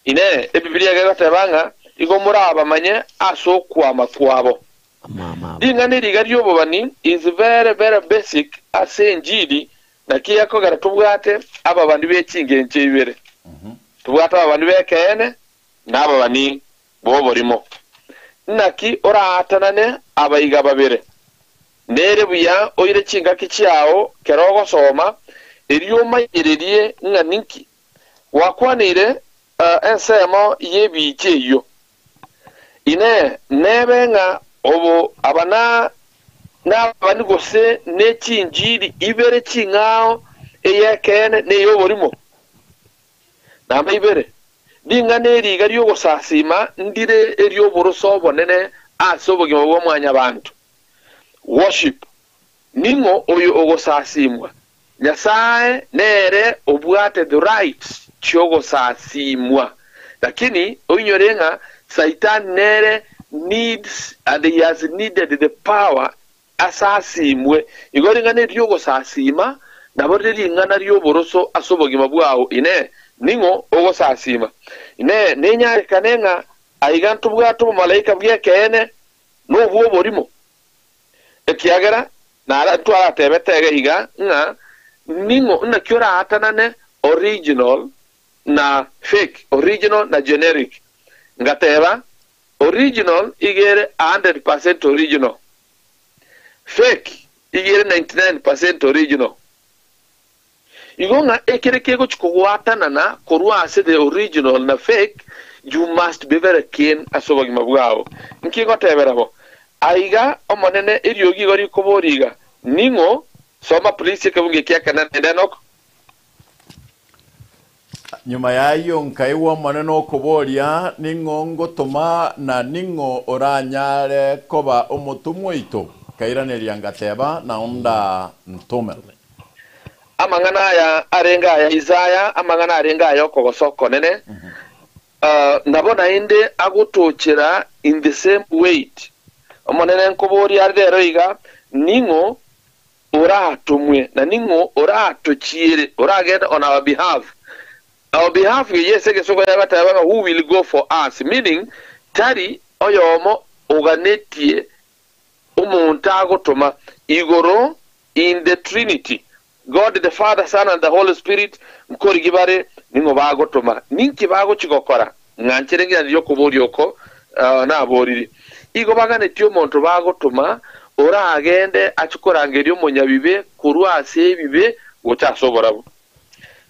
Inee, Ebibilia iga egoteba ng'a igo morabamanye ase okwama kwabo. Ring'ana eri iga ri'obobani is very very basic ase enchili Naki gekogera tobwate ababani be chingencho ibere, tobwate ababani b'ekeene na ababani b'oborimo. Naki oraatanane abaiga babere? Nere buya oire chingaki chiao kero ogosoma, erio omanyererie ng'a ninki. Gwakwanire ensemo y'ebiicha eyio. Inee! Nebe ng'a obo aba nababani gose ne chinchili ibere ching'ao, ey'ekeene na ey'oborimo? Namba ibere, ring'ana eri iga ri'ogosasiima ndire eri'oboroso obonene ase obogima bwa mwanyabanto. Worship. Ning'o oyo ogosasimwa? Nyasae nere obwate the rights chi'ogosasimwa. Lakini oinyore ng'a Saitani nere needs and he has needed the power asasimwe. Igo ring'ana eri ri'ogosasima nabo rire ring'ana ri'oboroso ase obogima bwao. Inee! Ning'o ogosasima? Inee! Nenyarekane ng'a aiga ntobwate obomalaika bw'ekeene nobw'oborimo? Ekiagera nara twaratebete iga iga ng'a ning'o naki oraatanane original na fake, original na generic. Ngateba original iga ere a hundred percent original, fake iga ere 99% original. Igo ng'a ekere kegochia kogwatanana korwa ase the original na fake, you must be very keen ase obogima bwao. Nki ngotebera bo? Aiga Omonene eriogi igo rikoboria iga, Ning'o? Soma please ekebungo ekia ekene naende Enock. Nyuma y'ayio nkaigwa Omonene okoboria, Ning'o ngotoma, na ning'o oranyare koba omotomwa oito? Nkairaneria ngateba, Naonda ntome. Amang'ana aya arenge aya Isaya, amang'ana arenge aya okogosa okonene, nabo naende agotochera in the same weight. Omonene nkoboria are rero iga, Ning'o oratomwe, na ning'o oratochiere, oragende on our behalf? Our behalf eye ase egesongo yagateba ng'a who will go for us, meaning tari oyomo oganetie omonto agotoma igoro in the Trinity, God the Father, Son and the Holy Spirit, nkorigi bare ning'o bagotoma. Ninki bagochi gokora? Ng'anchere ng'iranirie okoboria oko naboriri. Igo baganetie omonto bagotoma oragende achie korangeria omonyabibe korwa ase ebibe gocha ase oborabu.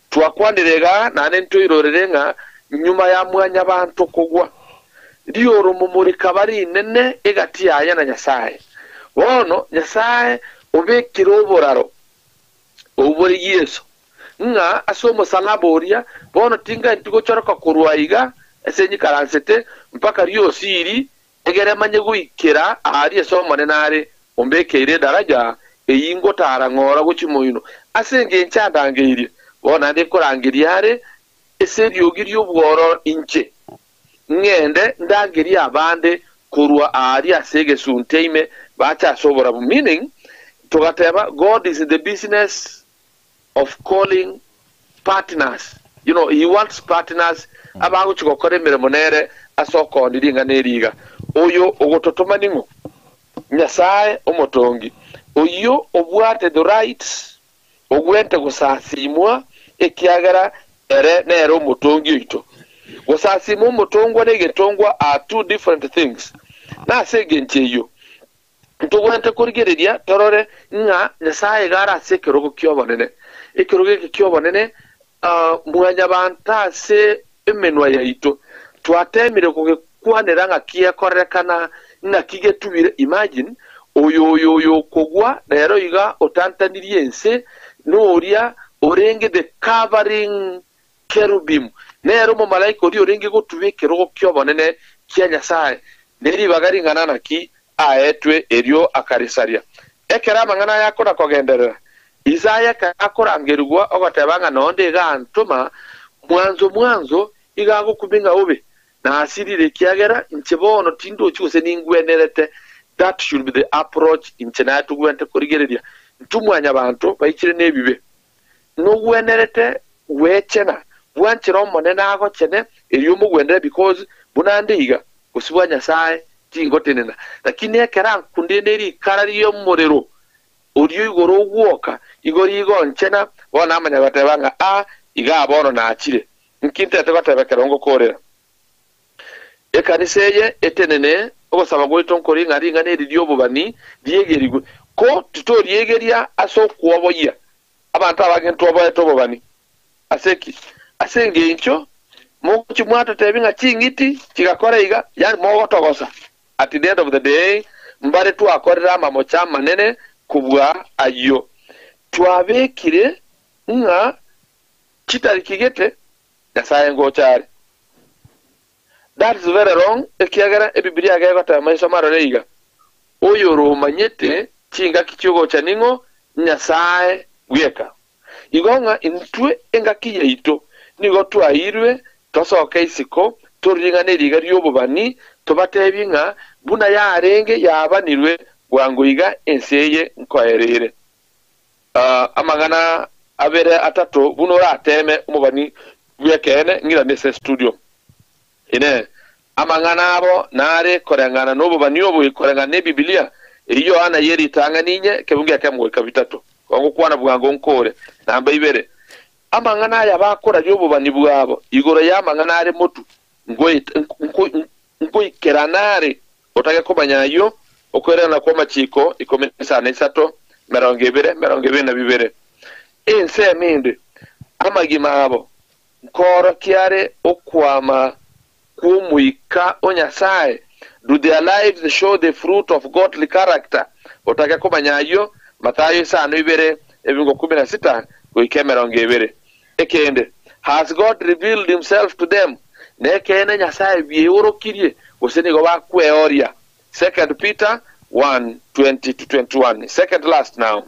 Twakwanire iga naende ntoirorere ng'a nyuma ya mwanyabanto kogwa, rioromomo rikaba rinene egati yaye na Nyasae. Bono Nyasae obekire oboraro obwo bore Yeso, ng'a ase omosalaba oria, bono tingaeti gochoroka korwa aiga ase nyikaransete mpaka riosiri, egere manye goikera aaria ase Omonene are, ombekeire edaraja eyio ngotara ng'ora gochia moino, ase engencho andangeirie. Bono naende nkorangeria are ase eriogi ri'obwororo inche, ng'ende ndangerie abande korwa aaria ase egesunte ime bache ase oborabu. Meaning, togateba God is in the business of calling partners. You know, he wants partners abagochia gokora emeremo nere ase okooni ring'ana eri iga. Oyo ogototoma ning'o? Nyasae omotongi, oyio obwate the rights ogwente gosasimwa, ekiagera ere nere omotongi oito. Gosasima omotongwa na egetongwa are two different things. Nase engencho eyio, ntogwenerete korigereria torore ng'a Nyasae iga are ase ekerogo ki'obonene. Ekerogo eke ki'obonene mwanyabanto ase emenwa yaito twatemire kogekwanera ng'a kiekorerekana ng'aki getubire. Imagine, oyo oyo oyo okogwa rero iga otantanirie ense noria orenge the covering Kerubim, nere omomalaika oria orenge gotuba ekerogo ki'obonene kia Nyasae, ne ribaga ring'ana naki aetwe erio akarisaria. Ekero amang'ana aya akona kogenderera, Isaya ekero akorangerigwa ogoteba ng'a nonde iga antoma, mwanzo mwanzo iga agokumia ng'a obe, nasirire ekiagera inche bono tindochi gose ningwenerete. That should be the approach inche naye togwenerete korigereria. Intwe mwanyabanto baichire nebibe. Nogwenerete gwechena, bwanchera Omonene agochene, erio omogwenere because buna nde iga, bosio bwa Nyasae tingotenena. Lakini ekero ankundire ne rikara ri'omorero oria igoro ogwoka, igo rigonchena, bono namanya goteba ng'a a igaa bono nachire. Nki ntete goteba ekero ngokoorera? Ekanisa eye etenene, ogosaba gwaito nkori ng'a ring'ana eri ri'obobani riegerigwe, ko titoriegeria ase okwoboyia. Abanto abange ntwoboete obobani. Ase ki? Ase engencho mogochia mwatotebia ng'a ching'iti chigakora iga, yaani mogotogosa. At the end of the day, mbare twakorire amamocho amanene kobua ayio. Twabekire ng'a chitariki gete Nyasae ngocha are. That is very wrong ekiagera Ebibilia gegoteba maiso marore iga, Oyoromanyete chingaki chiogocha ning'o? Nyasae bweka. Igo ng'a intwe engaki yaito nigo twaeirwe tosoke isiko toring'ane riga ri'obobani, tobatebie ng'a buna yarenge yabanirwe bwango iga ense eye nkoereire. Amang'ana abere atato buna orateeme omobani bw'ekeene ng'irane ase estudio. Inee! Amang'ana abo nare koreng'ana nobobani obo koreng'ana n'Ebibilia, eyio Yohana ye ritang'ani inye ekebungo ekemo goika bitato? Kongokwana bwango nkore. Namba ibere, amang'ana aya bakoraria obobani bwabo igoro y'amang'ana are motu, nkoikerana are? Otage komanya ayio, okoirana kw'amachiko ikomi na isano na isato, 20, 22. Ensemo ende, amagima abo Nkoorokia are okwama kw'Omoika o Nyasae? Do their lives show the fruit of godly character? Otake komanya ayio, Mathayo isano ibere, ebingo kumi na sita goika 20. Ekende, Has God revealed himself to them? Nekeene Nyasae bieorokirie, gose nigo bakweoria? Second Peter 1, 20 to 21. Second last now.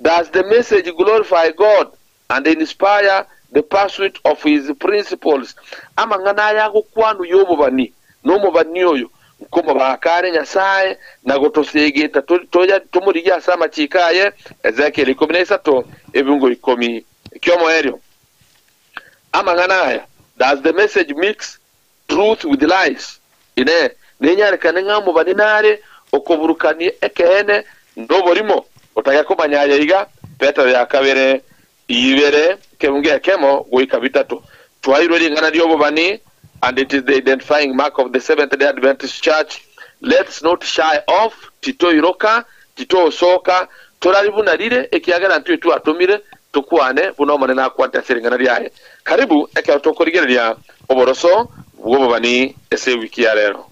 Does the message glorify God and inspire the pursuit of his principles, amang'ana aya agokwanwa y'obobani, na omobani oyo nkomobaaka are Nyasae, na gotosegeta tomorigie ase amachiiko aye, Ezekiel 13, ebungo ikomi ki'omoerio. Amang'ana aya, Does the message mix truth with lies? Inee, nenyarekane ng'a omobani nare okoburukania ekeene noborimo? Otake komanya aya iga, Petero ya kabere ibere ekebungo ekemo goika bitato. Twairwe ring'ana ri'obobani, and it is the identifying mark of the Seventh-day Adventist Church. Let's not shy off, titoiroka, titosoka, torari buna rire, ekiagera ntwe twatomire tokwane buna Omonene akwanete ase ring'ana riaye. Karibu ekero tokorigereria oboroso bw'obobani ase ewiki ya rero.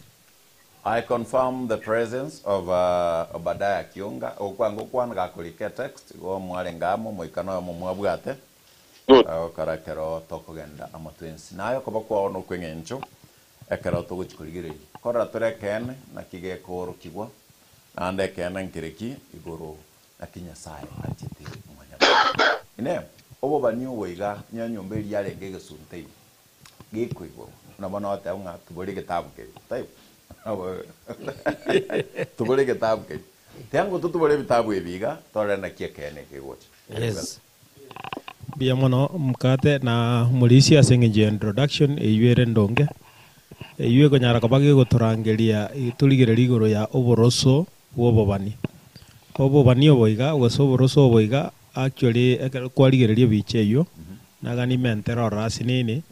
I confirm the presence of Obadiah Kionga, ogokwana ngokwana gakorika etext, igo mwarenge amo, moika noyomo mwabwate, Good. gokora ekero tokogenda amo twensi. Naye okoba kwao nokweng'encho ekero togochia korigereria. Korora tore ekeene naki gekoorokigwa, naende ekeene nkereki igoro naki Nyasae anchete mwanyabanto. Inee! Obobani obo iga nyomba eria yarenge egesunte ime, gekoigorwa, buna bono ogoteba ng'a tubore egetabu keria, taibo? Tubore egetabu keria. Tiga ngo totubore ebitabu ebi iga, torore naki ekeene kegocha. Yes. Mbuya mono mokate na morisia ase eng'encho ya introduction eywo ere ndonge, eywo ekonyara koba gegotorangeria torigereria igoro ya oboroso bw'obobani. Obobani obo iga gose oboroso obo iga actually ekero kwarigereria ebicha eywo, nagani mentere ororo asinini,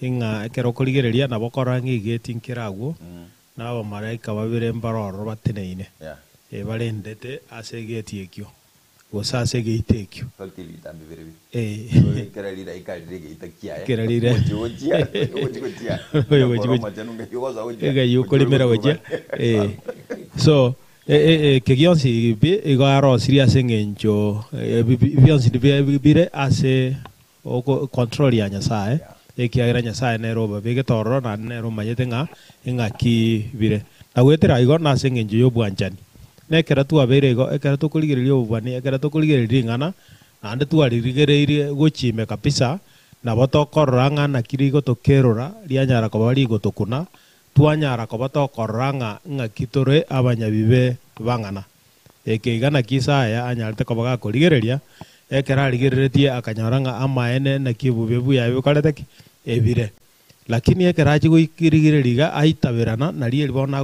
ng'a ekero okorigereria nabo okorora ng'a egeti nkere agwo, na abamalaika babere mbare ororo bateneine, barendete ase egeti ekio. Gose ase egeita ekio. Kera rire. Egai okoremera gochia. So, eke gionsi pi igo arosirie ase eng'encho bionsi bire ase control ya Nyasaye, ekiagera Nyasaye nere obabegete ororo naende nere omanyete ng'a ing'aki bire. Na goetera igo nase eng'encho y'obwanchani. Na ekero twabeire igo, ekero tokorigereria obobani, ekero tokorigereria ring'ana, naende twaririgereirie gochia ime kabisa, nabo tokorora ng'a naki rigotokerora, rianyara koba rigotokuna, twanyara koba tokorora ng'a ng'aki tore abanyabibe bang'ana. Eke iga naki Isaya anyarete koba gakorigereria, ekero arigereretie akanyora ng'a amaene naki obobe buyaye bokorete ki? Ebire. Lakini ekero achia goikirigereria iga aitaberana, nario eri bono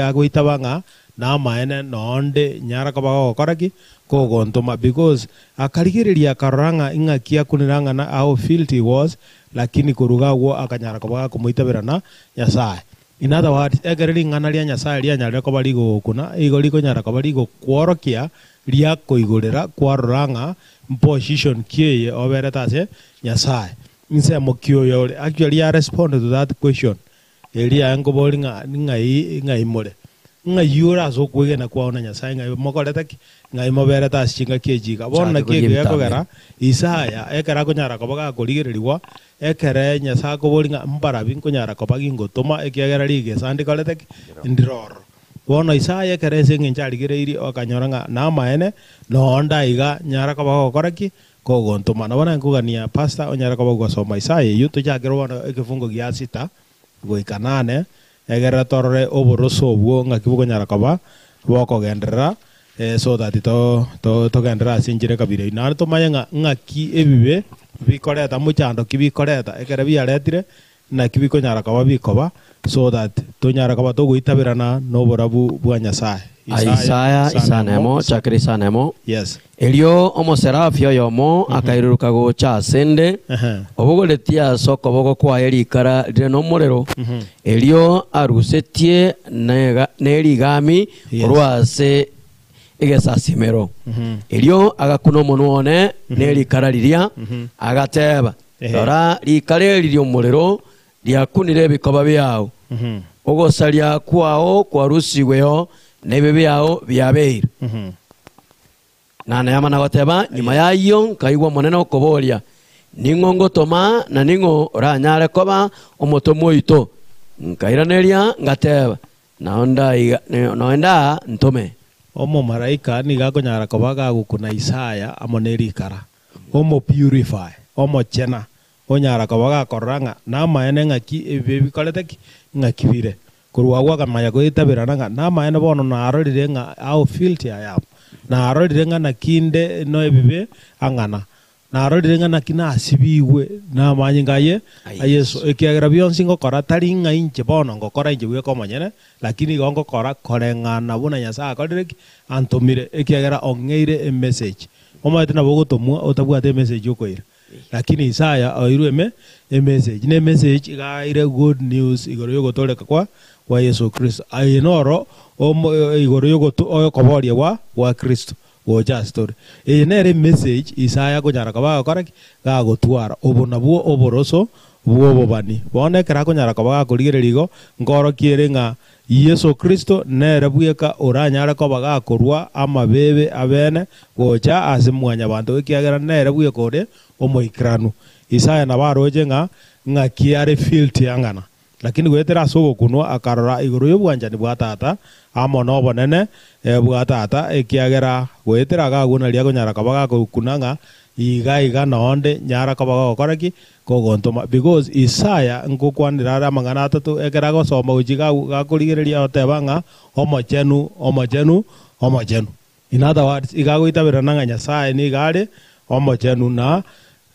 agoitaba ng'a namaene nonde nyara koba gogokora ki? Kogontoma. Because akarigereria akarora ng'a ing'aki akunire ang'ana how filthy he was, lakini korwa iga agwo akanyara koba gakomoitaberana Nyasaye. In other words, ekero ring'ana ria Nyasae rianyarire koba rigogokuna, igo rikonyara koba rigokworokia riakoigorera kwarora ng'a mposition ki eye oberete ase Nyasae. Nsemo ki oyo ore? Actually I respond to that question eria aye nkobori ng'a ng'ai ng'ai more. Ng'ai ore ase okwegena kwao na Nyasae ng'ai mokorete ki? Ng'ai moberete ase chingaki echi iga. Bono Chake naki koria eke ebitambe. gekogera Isaya ekero akonyara koba gakorigererigwa, ekere Nyasae akobori ng'a mbarabi nkonyara koba gingotoma ekiagera rigesa ndikorete ki? Ndire ororo. Bono Isaya ekero ase eng'encho arigereirie akanyora ng'a namaene, nonde aiga nyara koba gogokora ki? Kogontoma. Nabo nankogania pastor onyare koba ogosoma Isaya eyio tochakere bono ekefungo gia sita goika nane, egerere torore oboroso obwo ng'aki bokonyara koba bokogenderera so that to to togenderere ase enchera ekabira eyio. Naende tomanye ng'a ng'aki ebibe bikoreta mochando ki bikoreta ekero biaretire naki bikonyara koba bikoba so that tonyare koba togoitaberana noborabu bwa Nyasaye. Isaya isano emo, chakera isano emo. Yes. Erio omoserafi oyomo akairuruka gocha asende, obogoretie ase okoboko kwaye rikara rire nomorero, erio arusetie nega- nerigami Yes. korwa ase egesasimero. Erio agakuna omonwa one nerikara riria, agateba, Ehe. Rora, rikara eri ri'omorero riakunire ebikoba biao, ogosaria kwao kwarusigweo, na ebibe biao biabeire. Na nayamana goteba, Nyuma y'ayio nkaigwa Omonene okoboria, Ning'o ngotoma, na ning'o oranyare koba omotomwa oito? Nkairaneria, ngateba, Nao ndaiga, noe ndaa ntome. Omomalaika nigo akonyara koba gagokuna Isaya amo ne rikara, omopurify, omochena, onyara koba gakorora ng'a namaene ng'aki ebibe bikorete ki? Ng'aki bire. Korwa agwo akamanya goetaberana ng'a namaene bono narorire ng'a how filthy I am, narorire ng'a naki inde no ebibe ang'ana, narorire ng'a naki nasibigwe namanyinga aye a Yeso, ekiagera bionsi ngokora tari ng'a inche bono ngokora inche bweka omonyene, lakini igo ngokora koreng'ana buna Nyasae akorire ki? Antomire, ekiagera ong'eire emessage. Omanyete nabo ogotomwa otabwati emessage okoira. Lakini Isaya oirwe eme emessage, na emessage iga aire good news igoro yogotoreka kwa kwa Yeso Kristo. Aye noro omo igoro yogoto okoboria gwa gwa Kristo gocha ase tore. Eye nere emessage Isaya akonyara koba agokora ki? Gagotwara. Obo nabwo oboroso bw'obobani. Bono ekero akonyara koba gakorigereria igo, nkorokia ere ng'a Yeso Kristo nere bweka oranyare koba gakorua amabebe abene gocha ase mwanyabanto, ekiagera nere bweka ore omoikeranu. Isaya nabo aroche ng'a ng'aki are filthy ang'ana, lakini goetera ase ogokunwa akarora igoro y'obwanchani bwa Tata amo nobonene bwa Tata, ekiagera goetera agagwo naria akonyara koba gakokuna ng'a iga iga nonde nyara koba gogokora ki? Kogontoma. Because Isaya nkokwanera are amang'ana atato ekero agosoma gochia iga gakorigereria oteba ng'a omochenu, omochenu, omochenu. In other words, iga agoitaberana ng'a Nyasaye nigo are omochenu na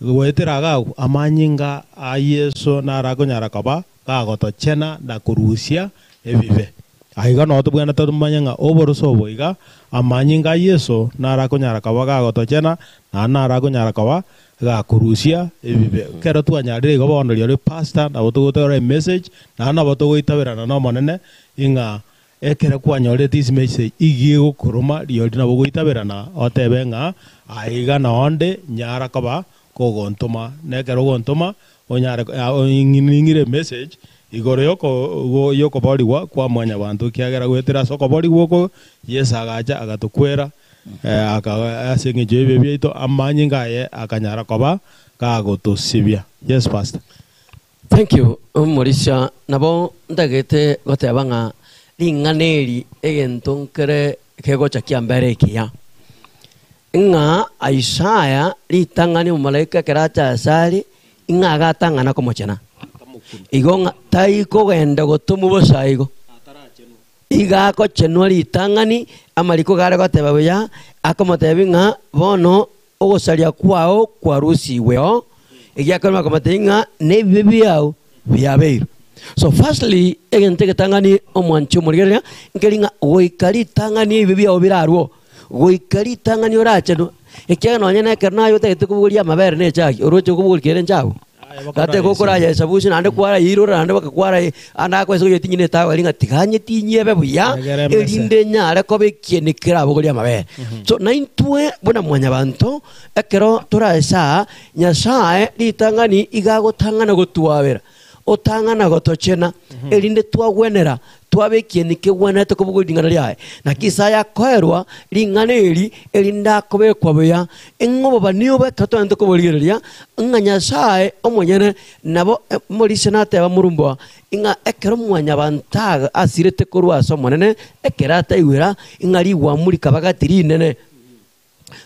goetera iga agwo amanyinga a Yeso naro akonyara koba gagotochena na korusia ebibe. Aiga noo tobwenerete tomanye ng'a oboroso obo iga amanyinga a Yeso naro akonyara koba gagotochena naende naro akonyara koba gakorusia ebibe. Ekero twanyarire igo bono rirorio pastor nabo togotora emessage naende nabo togoitaberana na Omonene ing'a ekero kwanyorire this message iga egokoroma rirorio nabo ogoitaberana otebe ng'a aiga nonde nyara koba kogontoma na ekero ogontoma onyare ning'ire emessage igoro yoko yokoborigwa kwa mwanyabanto ekiagera goetera ase okoborigwa oko Yeso agacha agatokwera aka ase eng'encho y'ebibe biaito amanyinga aye akanyara koba gagotosibia. Yes pastor. Thank you omorisia, nabo ntagete goteba ng'a ring'ana eri egento nkere kegocha kiambere ekiya, ng'a Isaya ritang'ani omomalaika ekero acha asare, ing'a agatang'ana komochena. Igo ng'a tai kogenda gotomwa bosa igo. Iga agochenwa ritang'ani, amariko gare goteba buya, akomotebia ng'a bono ogosaria kwao kwarusigweo, egiakorema akomotebia ng'a nebibe biao biabeirwe. So firstly, egento egetang'ani omwanchi omorigereria, nkeri ng'a goika ritang'ani ebibe biao birarweo, goika ritang'ani orachenwe, ekiagera nonye na ekero naye otagete kobogoria amabere na echagi, oroche okobogoria kere enchagu. Gate gokorayesa busi naende kwarayeirora naende baka kwaraye ande akoesa goyetinyia na etago eria ng'a tiga nyetinyie ebe buya Egere emese. erinde nyare koba ekieni kerabogorie amabere. So naintwe buna mwanyabanto ekero toraese aa, Nyasaye ritang'ani iga agotang'ana gotwabera, otang'ana gotochena, erinde twagwenera twabe ekieni kegwenerete kobogoria ring'ana riaye. Naki Isaya akoerwa ring'ana eri, erinde akobekwa buya, ng'a obobani obo ekero togente koborigereria, ng'a Nyasae omonyene nabo omorisia nateba morumba ng'a ekero mwanyabanto aga asirete korwa ase Omonene, ekero ataigwera, ng'a rigwamu rikaba gati rinene.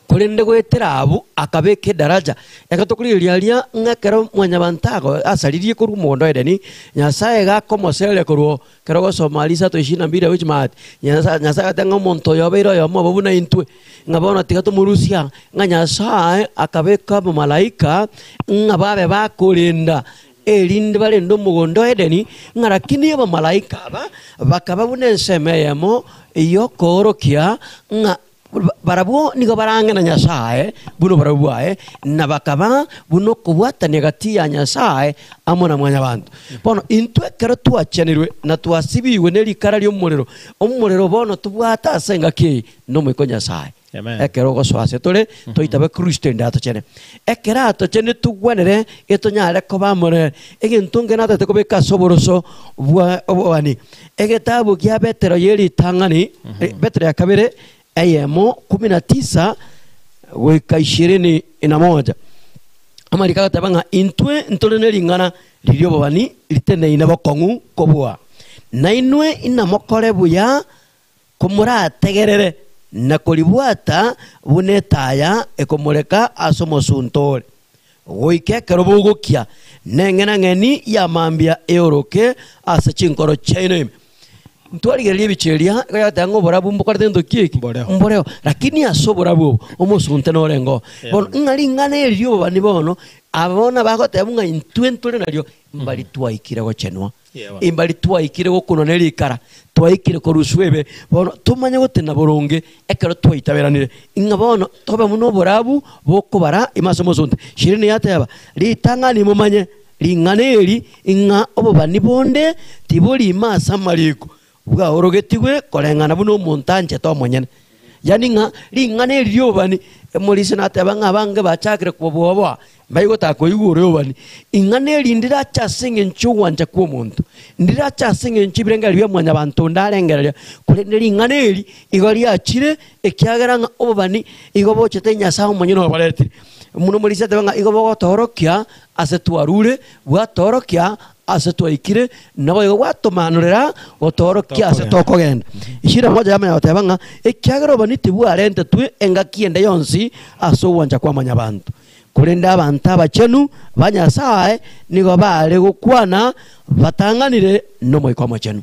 Korende goetera abwo akabeka edaraja. Ekero tokorigereria aria ng'a ekero mwanyabanto ago asaririe korwa omogondo o Edeni, Nyasaye iga akomoseria korwa oo. Ekero ogosoma aria isato ishirini na mbili abwo chimati, Nyasaye Nyasaye agateba ng'a omonto oyo obeire oyomo obo buna intwe, ng'a bono tiga tomorusie aa, ng'a Nyasaye akabeka abamalaika ng'a babe bakorenda erinde barende omogondo o Edeni, ng'a rakini abamalaika aba bakaba buna ensemo eyemo y'okoorokia ng'a Barabwo nigo barang'e na Nyasae buna oborabu bwaye, na bakaba buna okobwatania gati ya Nyasae amo na mwanyabanto. Bono intwe ekero twachenirwe na twasibigwe ne rikara ri'omorero, omorero bono tobwate ase engaki eye n'Omoika o Nyasae. Amen. Ekero ogosoa ase tore, toitabe Kristo ende atochene. Ekero atochene togwenere, etonyare koba amo nere. Egento nke natagete kobeka ase oboroso bwa obobani. Egetabu gia Petero ye ritang'ani, Petero ya kabere, eyemo kumi na tisa goika ishirini na moja. Amariko agateba ng'a intwe ntore ne ring'ana riria obobani riteneine bokong'u kobua, na inwe inamokore buya komorategerere na koribwata buna etaya ekomoreka ase omosunte ore, goika ekero bogokia, neng'enang'eni ya mambia eoroke ase chinkoro chiaino ime. Ntwarigereria ebicha eria, igo yagoteba ng'a oborabu mbokorete gento ki eki? Mboreo. Mboreo. Lakini ase oborabu obo, omosunte norenge oo. Bono ng'a ring'ana eri ri'obobani bono, aba bono bagoteba ng'a intwe ntore nario, mbari twaikire gochenwa. Imbari twaikire gokunwa ne rikara, twaikire koruswa ebe, bono tomanye gotena boronge ekero twaitaberanire, ng'a bono tobe buna oborabu bokobara ime ase omosunte. Ishirini yateba, Ritang'ani momanye ring'ana eri, ng'a obobani bonde tibori ime ase amariko, bwaorogetigwe koreng'ana buna omonto anchete omonyene. Yaani ng'a ring'ana eri ri'obobani, omorisia nateba ng'a abange bachakire kobwoboa, mbaigotaka koigwa ore obobani. Ing'ana eri ndirache ase eng'encho y'ogwancha kw'omonto, ndirache ase eng'encho y'ebirengererio bia mwanyabanto onde arengereria, korende ring'ana eri igo riachire ekiagera ng'a obobani igo bochete Nyasae omonyene oboretire. Buna omorisia ateba ng'a igo bogotoorokia ase twarure, bwatoorokia ase twaikire, naboigo gwatomanorera gotoorokia ase tokogenda. Isira moja yamanya goteba ng'a ekiagera obani tibwarentetwe engaki ende yonsi ase ogwancha kwa mwanyabanto, korende abanto abachenu ba Nyasae nigo baare gokwana batang'anire n'Omoika Omochenu.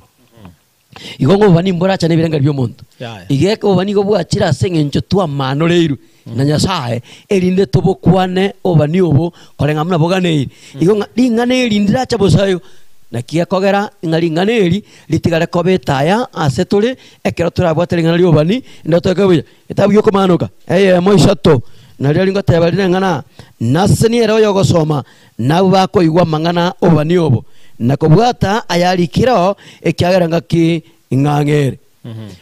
Igo ng'a obobani mborachane ebirengererio bi'omonto. Yaya. Iga eke obobani igo bwachire ase eng'encho twamanoreirwe na Nyasae, erinde tobokwane obobani obo koreng'ana buna boganeiri. Igo ng'a ring'ana eri ndirache bosa igo, naki gekogera ng'a ring'ana eri ritigare koba etaya ase tore ekero torabwate ring'ana ri'obobani, inde toeke buya. Etabu y'okomanoka, eyemo isato, nario ringoteba rire ng'ana, Nase niere oyogosoma, na abwo bakoigwa amang'ana 'obobani obo, na kobwata ayarikire oo, ekiagera ngaki ing'ang'ere.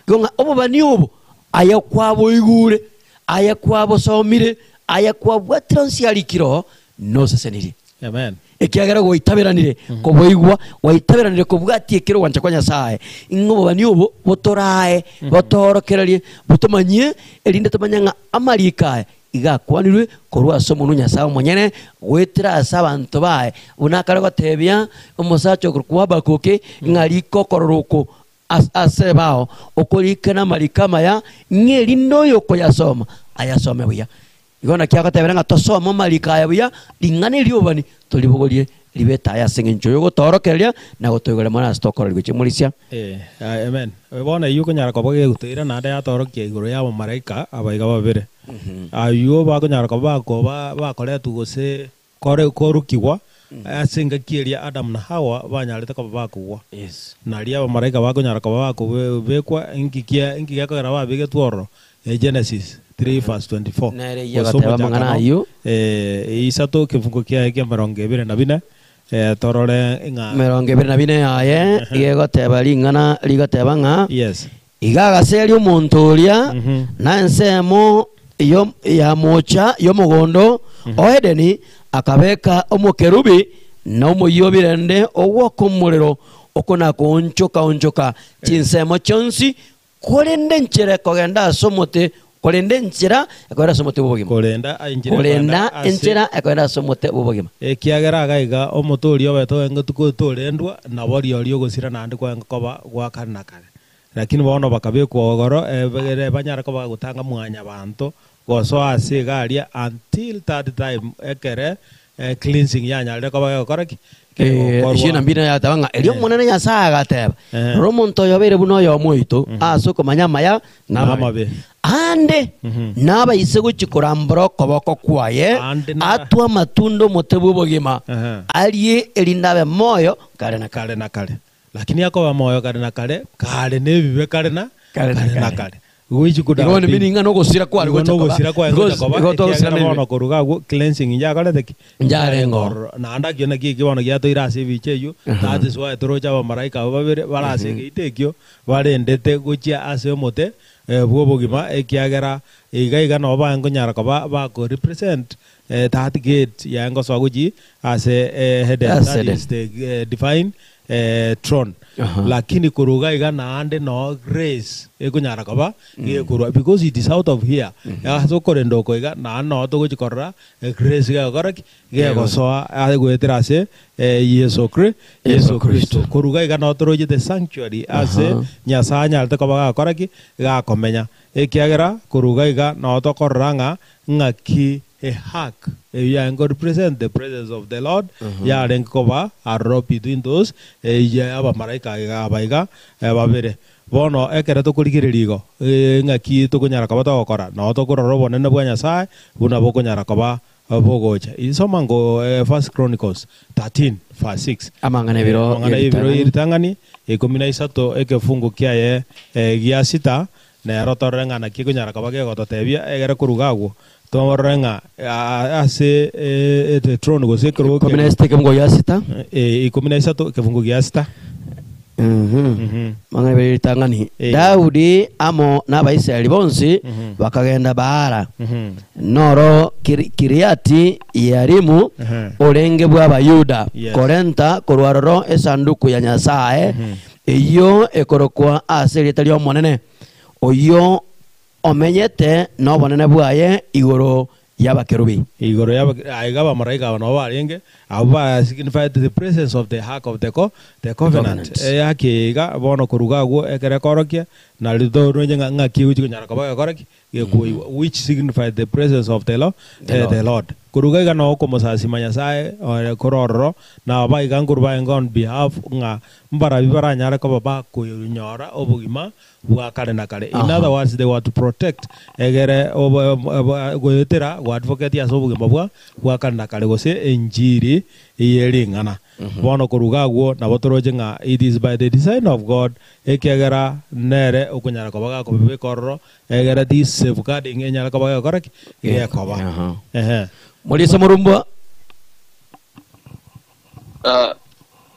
Igo ng'a obobani obo aye kwaboigure, aye kwabosomire, aye kwabwatire onsi arikire oo, nosesenirie. Amen. Ekiagera gwaitaberanire koboigwa, gwaitaberanire kobwatia ekero ogwancha kwa Nyasae, ng'a obobani obo botorae, botoorokererie, botomanyie, erinde tomanye ng'a amariko aya iga akwanirwe korwa ase omonwa o Nyasae omonyene, goetera ase abanto baye, buna akare gotebia omosacha okorokwa Habakuki, ng'a rika okorora oko ase ebao, okorike namariko amaya, ng'a erinde oyokoyasoma ayasome buya. Igo naki agotebera ng'a tosome amariko aya buya, ring'ana eri'obobani toribogorie ribe etaya ase engencho y'ogotoorokereria na gotoigoria mono ase tokororigwa chimorisia. Ee, amen. Bono eyio okonyara koba gegotoira naende yatoorokia igoro y'abamalaika abaiga babere, ayio bakonyara koba bakoba bakoretwa gose kore korokigwa ase engaki eria Adamu na Hawa banyarete koba bakogwa. Yes. Nario abamalaika bakonyara koba bakobekwa, inki kia inki gekogera babegetwe ororo? Genesis. 3 verse 24. Nere eyio Gose agateba amang'ana omochakano, ayio. Isato ekefungo kiaye kia emerongo ebere na bine, torore ng'a 24 yaye iga egoteba ring'ana rigoteba ng'a Yes. Iga agaseria omonto oria na ensemo ya moocha y'omogondo o Edeni, akabeka omokerubi na omoyio o birende ogwoka omorero okona-koonchoka-onchoka chinsemo chionsi, korende enchera ekogenda ase omote, korenda enchera ekogenda ase omote bw'obogima. Korenda enchera Korenda ekogenda ase enchera ekogenda ase omote bw'obogima. Ekiagera iga iga omote oria obete oeng'etu torendwa, nabo rirorio ogosira naende kwaye koba gwa kare na kare. Lakini bono bakabekwa igoro, egere banyare koba gotanga mwanyabanto gosoa ase iga aria until that time ekere cleansing yanyarire koba gegokora ki? Isio Kegokorwa. na mbiri yateba ng'a erio Omonene Nyasae agateba, Eh. Rora omonto oyo obeire buna oyomo oito ase okomanya amaya na amabe. Namabe. Aande nabaise gochia korambora okoboko kwaye, Aande na- atwe amatunda omote bw'obogima, Ehe. arie erinde abe moyo kare na kare. Kare na kare. Lakini akoba moyo kare na kare, kare nebibe kare na Kare na kare na kare. kare. Which could Igo have bono been. meaning ng'a nogosira kware Igo gocha koba, nogosira kwaye gocha because koba, igo twagosira ekiagera nebibe. bono koruga agwo cleansing njakorete ki? Njarenge ororo. Ororo. Naende akio naki eki bono giatoire ase ebicha eyio, that is why toroche abamaraika abwo babere bare ase egeita ekio, barendete gochia ase omote bw'obogima, ekiagera iga iga nabo baye nkonyara koba bako represent that gate yaye ngosoa gochia ase Eden, Ase that Eden. is the divine throne. Lakini korwa iga iga naende noo grace ekonyara koba gekorwa because it is out of here. Ase okorenda oko iga naende noo togochi korora grace gegokora ki? Gegosoa ase goetera ase Yeso Kri Yeso Kristo. Korwa iga iga noo toroche the sanctuary ase Nyasaye anyarete koba gakora ki? Gakomenya. Ekiagera korwa iga iga noo tokorora ng'a ng'aki a ark eyio yarenge ko represent the presence of the Lord yarenge koba aroro between those abamaraika aba iga babere. Bono ekero tokorigereria igo, ng'aki tokonyara koba togokora? Noo tokorora obonene bwa Nyasae buna bokonyara koba bogocha. Soma ngo First Chronicles 13 verse 6. Amang'ana ebiro Amang'ana y'ebiro y'eritang'ani ikomi na isato ekefungu kiaye gia sita nero torore ng'a naki ekonyara koba kegototebia egere koruga agwo torore ng'a ase the throne gose ekerogo Ikomi na isatu ekefungo gia sita. Ikomi na isato ekefungo gia sita. Amang'ana y'ebiro y'eritang'ani. Daudi amo n'Abaisraeli bonsi bakagenda Baala, noro Kiriati-Yearimu, orenge bw'Abayuda, korenta korwa aroro Esanduku ya Nyasae, eyio ekorokwa ase erieta ri'Omonene, oyio omenyete nobonene bwaye igoro y'abakerubi. Igoro y'abakerubi. Aiga abamaraika aba nabo barenge, abwo ba signified the presence of the ark of the co the covenant. Covenant. Eyaki eye iga bono koruga agwo ekero ekorokia, nario toronche ng'a ng'aki egochi konyara koba gekora ki? Gekoigwa, which signified the presence of the lo The the Lord. Lord. Koruga iga noo okomosasima Nyasaye ore kore ororo, na aba iga nkorwa barenge on behalf ng'a mbarabwo baranyare koba bakoyonyora obogima bwa kare na kare. In other words, they were to protect egere goetera go advocate ase obogima bwa bwa kare na kare gose enchiri ye ring'ana. Bono korwa iga agwo nabo toroche ng'a it is by the design of God ekiagera nere okonyara koba gakobibeka ororo egere this safeguarding enyare koba gegokora ki? Gekoba. Ehe. Moriise omorumba.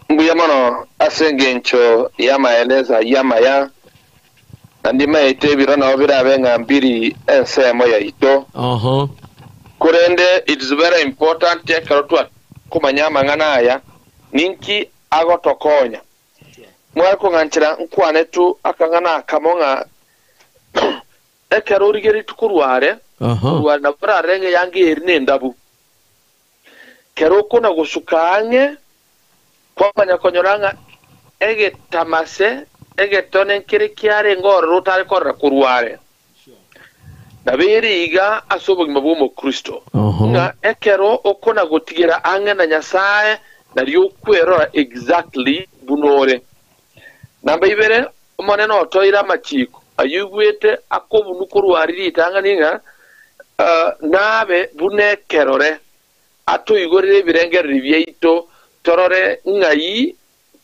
Mbuya mono ase engencho y'amaelezo ayio amaya, na ndimaete ebiro nao birabe ng'a mbiri ensemo yaito. Korende it is very important ekero twakomanya amang'ana aya, ninki agotokonya. Mware kong'anchera nkwane tu akang'ana akamo ng'a ekero origeretie korwa are, korwa are nabo orarenge eanga eri nendabu. Kero okona gosuka ang'e, kwamanya konyora ng'a egetamase egetone nkere kiarenge ororo otare korora korwa are. Nabo ere iga ase obogima bw'Omokristo, ng'a ekero okona gotigera ang'e na Nyasae, nario okwerora exactly buna ore. Namba ibere, Omonene otoire amachiko ayio oigwete akobunwa korwa aria ritang'ani ng'a nabe buna ekerore, atoigorere ebirengererio biaito torore ng'ai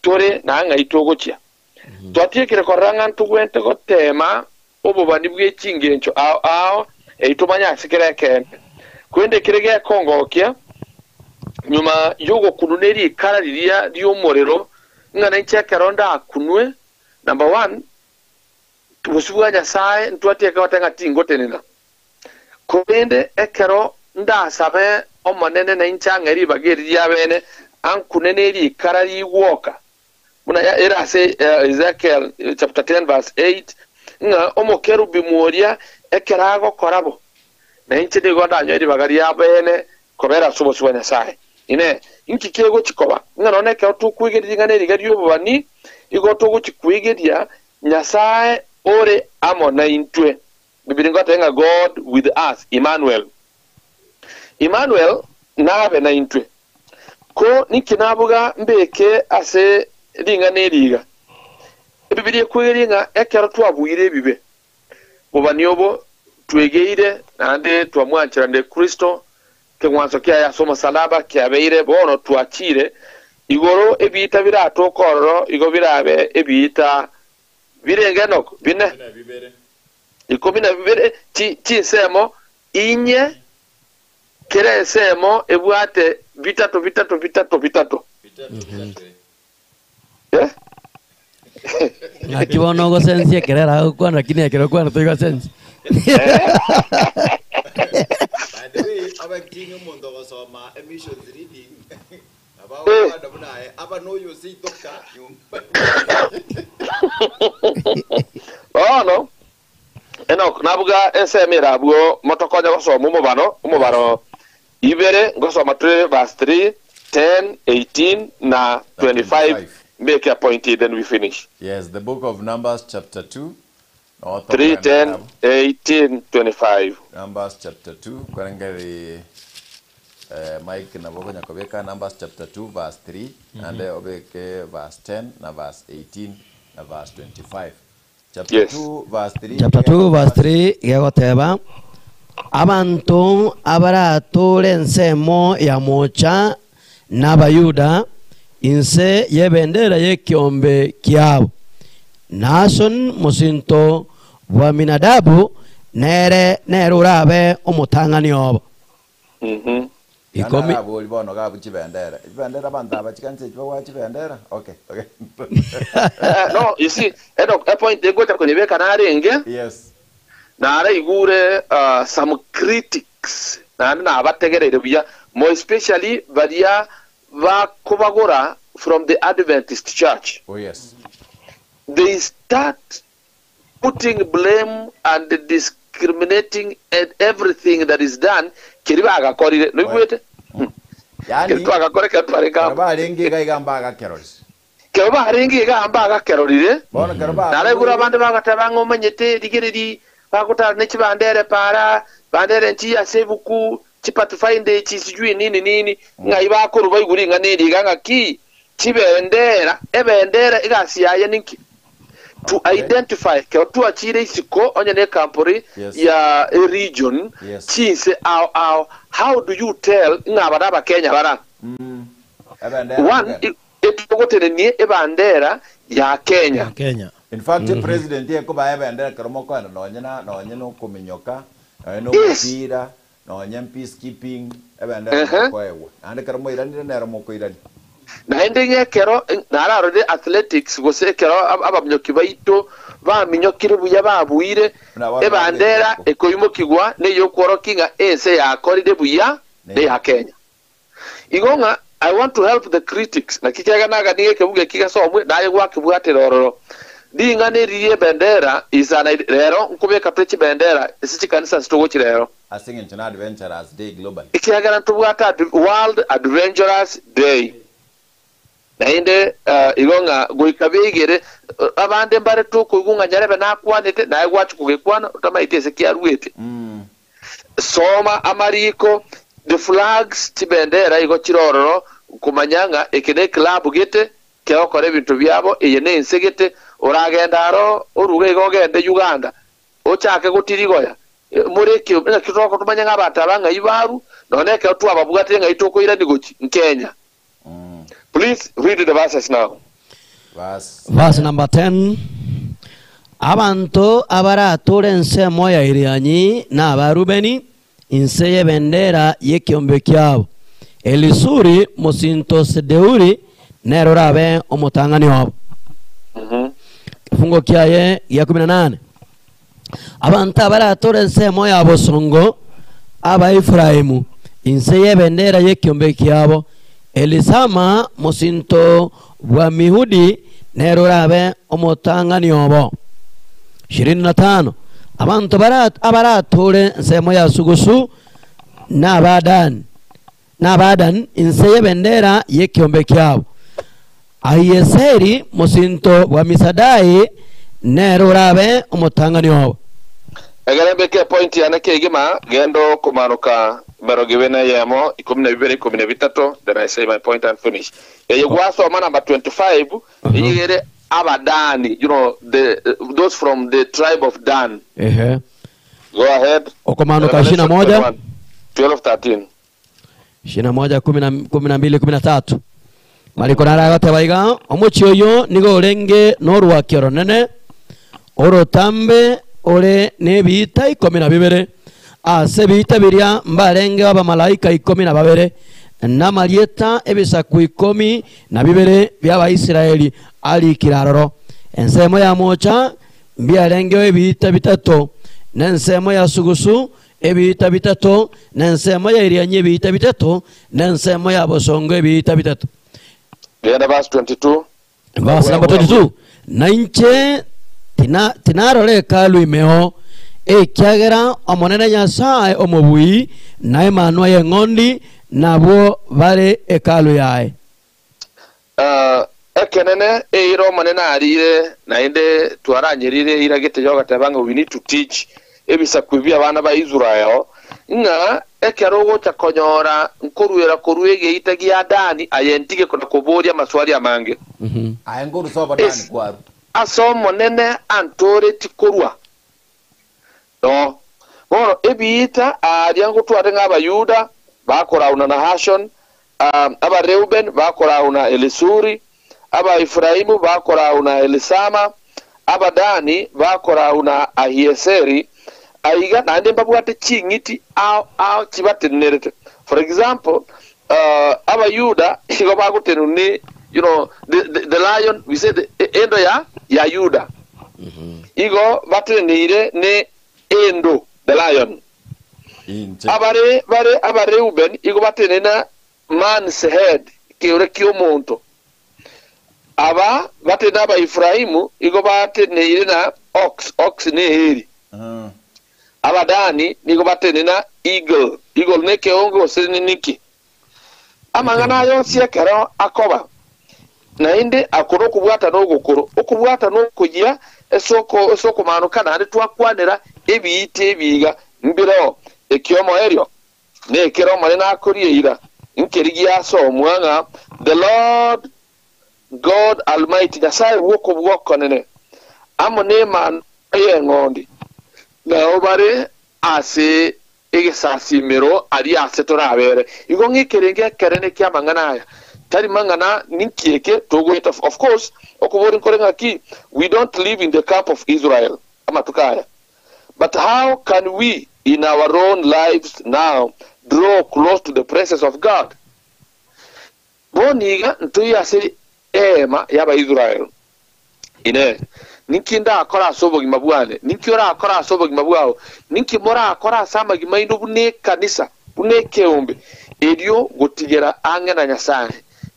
tore na ng'ai togochia. Twatiekire korora ng'a ntogwente goteema obobani bwe chingencho ao ao, Eyio tomanye ase kera ekeene. Korende ekere gekongokia, nyuma y'ogokunwa ne rikara riria ri'omorero, ng'a nainche ekero ndakunwe, number one, bosio bwa Nyasae ntwatieke goteba ng'a tingotenena. Korende ekero ndasabe Omonene nainche ang'e ribaga eri riabeene, ankune ne rikara rigwoka, buna ere ase Ezekiel chapter 10 verse 8, ng'a omokerubi oria ekero agokora bo, na inche nigo ndanyore ribaga riabeene kobera ase obosio bwa Nyasae. Inee! Inki kegochia koba, ng'a nonya ekero tokwegeria ring'ana eriga ri'obobani, igo togochia kwegeria Nyasae ore amo naintwe? Biblia ngoteba ng'a God with us, Emmanuel. Emmanuel nabe naintwe. Ko ninki nabuga mbeke ase ring'ana eri iga? Ebibilia ekwegeria ng'a ekero twabuire ebibe, bobani obo twegeire naende twamwancheranire Kristo, ekeng'wanso kiaye ase omosalaba kiabeire bono twachire igoro ebiita biratoke ororo igo birabe ebiita birenge enok bine ikomi na bibere chinsemo inye Kera ensemo ebwate bitato bitato bitato bitato. Eh? Ng'aki bono ogosensia ekero ere agokwana lakini ekero okwana toigosensia. By the way, abakingi omonto ogosoma emissions reading nabo agokwana buna aye aba noyo ase itoka nyomba. Bono Enok nabuga ensemo ere abwo motokonye gosoma omobaro, omobaro ibere, ngosoma tore verse 3, 10, 18 na 25, mbeke a point then we finish. Yes, the book of Numbers chapter 2. No 3, 10, 18, 25. Numbers chapter 2 kwarengeri eh, Mike nabo okonya kobeka Numbers chapter 2 verse 3 ande obeke verse 10 na verse 18 na verse 25. Chapter Yes. 2 verse 3 Chapter 2 verse 3 gegoteba, Abanto abaratore ensemo ya moocha n'Abayuda inse y'ebendera y'ekiombe kiabo. Nahashon mosinto bw'Aminadabu nere nere orabe omotang'ani obo. Mhm. Ikomi. Nabori bono gabu chibendera. Chibendera abanto aba chikanisa echi bagwa chibendera. Okay. Okay. Eh, no, you see, Enoch, a point engocha konyebeka narenge, Yes. naraigure some critics, naende nabategereire buya, more especially baria bakobagora from the Adventist Church. Oh yes. They start putting blame and discriminating at everything that is done keri bagakorire noigwete Yani keri twagakora ekero tware kero amo barenge iga iga mbagakerorire. kero barenge iga mbagakerorire Bono kero naraigure bagorire abande bagateba ng'a omanyete rigereri bagotara ne chibandere para bandere nchiya ase ebuku chipathfinder echi sijui nini nini ng'ai bakorwa baigure ing'ana eri iga ng'aki chibendera ebendera egasi yaye ninki to Okay. identify kero twachire isiko onye ne ekampori Yes. ya a region Yes. chinse ao ao how do you tell ng'a aba na abakenya bara Ebendera one kogenda. etogotenenie ebandera ya Kenya Ya Kenya. In fact, president ekoba ebendera kero mokoenda nonye na nonye nokominyoka nonye Yes. nomopira nonye peacekeeping ebendera mokoegwa naende kero moiranire nero mokoirani Naende ng'a ekero nararorire athletics gose ekero abaminyoki baito baminyokire buya babuire, Buna bono ebandera babekire ekoimokigwa neyokworokia ng'a ense yakorire buya neya Kenya. Igo ng'a I want to help the critics, naki kiagera naganie ekebugu eki gesomwe naye gwakebwatera ororo. Ring'ana eri ri'ebendera is an rero nkobeka tore chibendera ase chikanisa ase togochi rero. Ase eng'encho na Adventurers Day globally. Ekiagera ntobwate World Adventurers Day. Naende igo ng'a goika beigere abande mbare tokoigwa ng'a nyarebe nakwanete, naye gwachia kogekwana otamaeti ase kiaruete. Soma amariko, the flags, chibendera igo chire ororo komanya ng'a eke ne club gete kegokora ebinto biabo, eye nense gete, oragende aro oruge igo ogende Uganda ochake gotirigoya more ekio naki tokomanya ng'a abanto aba ng'ai baru, nonya ekero twababwatire ng'ai tokoirani gochi Nkenya. Please read the verses now. Verse Verse number 10. Abanto abaratore ensemo ya Irianyi na Abarubeni inse y'ebendera y'ekiombe kiabo. Elisuri mosinto Sedeuri nere orabe omotang'ani obo. Egefungo kiaye gia 18. Abanto abaratore ensemo ya bosongo Abaefraimu inse y'ebendera y'ekiombe kiabo. Elisama mosinto bw'Amihudi nere orabe omotang'ani obo. 25 Abanto abaratore ensemo ya sugusu n'Abadani, n'Abadani inse y'ebendera y'ekiombe kiabo. Ahieseri mosinto bw'Amisadai nere orabe omotang'ani obo. Egere mbeke epointi yane kegima, genda okomaroka emerongo ebere na eyemo, ikomi na bibere, ikomi na bitato, then I say my point and finish. Eye gwasoma number 25, eyio ere Abadani, you know, the, those from the tribe of Dan. Ehe. Go ahead. Okomanuka ishirini na moja. 12, 13. 21, 12, 13. Mariko nara agateba iga, omochie oyo nigo orenge norwaki oronene, orotambe ore nebiita 12. Ase ebiita biria mbarengeo abamalaika 12, namarieta ebisaku 12 bi'Abaisraeli arikire aroro. Ensemo ya mocha mbiarengeo ebiita bitato, na ensemo ya sugusu ebiita bitato, na ensemo ya Irianyi ebiita bitato, na ensemo ya bosongo ebiita bitato. Genda verse 22. Verse number 22. Na inche tinarora hekalu imeo, ekiagera Omonene Nyasae omobui na Emanwa y'Eng'ondi nabwo bare hekalu yaye. Ekenene eira Omonene arire, naende twaranyerire eira gete yogateba ng'a we need to teach ebisaku ebi abana ba Israel, ng'a ekero ogocha konyora nkoruera korwa egeita gia Dani, aye ntige kona koboria amaswali amange. Aye nkorusa obodani kwaru. Ase Omonene antoreti korwa. No. Bono ebiita aaria ngotware ng'a Abayuda bakorauna Nahashon, Abareuben bakorauna Elisuri, Abaefraimu bakorauna Elisama, Abadani bakorauna Ahieseri, aiga naende mbabwate ching'iti ao ao chibatenenerete. For example, Abayuda igo bagotenenwa ne, you know, the lion, we say the endo ya ya Yuda. Igo bateneneire ne endo, the lion. Inche. Abare bare Abareuben igo batenena man's head, ekeore ki'omonto. Aba batenena Abaefraimu igo bateneire na ox, ox neeri. Abadani nigo batenena eagle, eagle nekeongo gose ninki. Amang'ana aya onsi ekero akoba, naende ako nokobwata nogokoro, okobwata nokoyia ase ase okomaanoka naende twakwanera ebiita ebiiga mbireo. Ekiomoerio nekero Omonene akoria eira, nkerigia ase omwa ng'a the Lord God Almighty, Nyasae bw'okobua okonene, amo n'Emanwa y'Eng'ondi, nao bare ase egesasimero aria ase torabere. Igo ng'ekerenge ekerene ki'amang'ana aya, tari mang'ana ninki eke togoeta. Of course, okoboria nkore ng'aki, we don't live in the camp of Israel amatuko aya. But how can we in our own lives now draw close to the presence of God? Bono iga ntoiyo ase eema y'Abaisrael. Inee! Ninki ndakore ase obogima bwane? Ninki orakore ase obogima bwao? Ninki morakore ase amagima aino buna ekanisa, buna ekeombe, erio gotigera ang'e na Nyasae,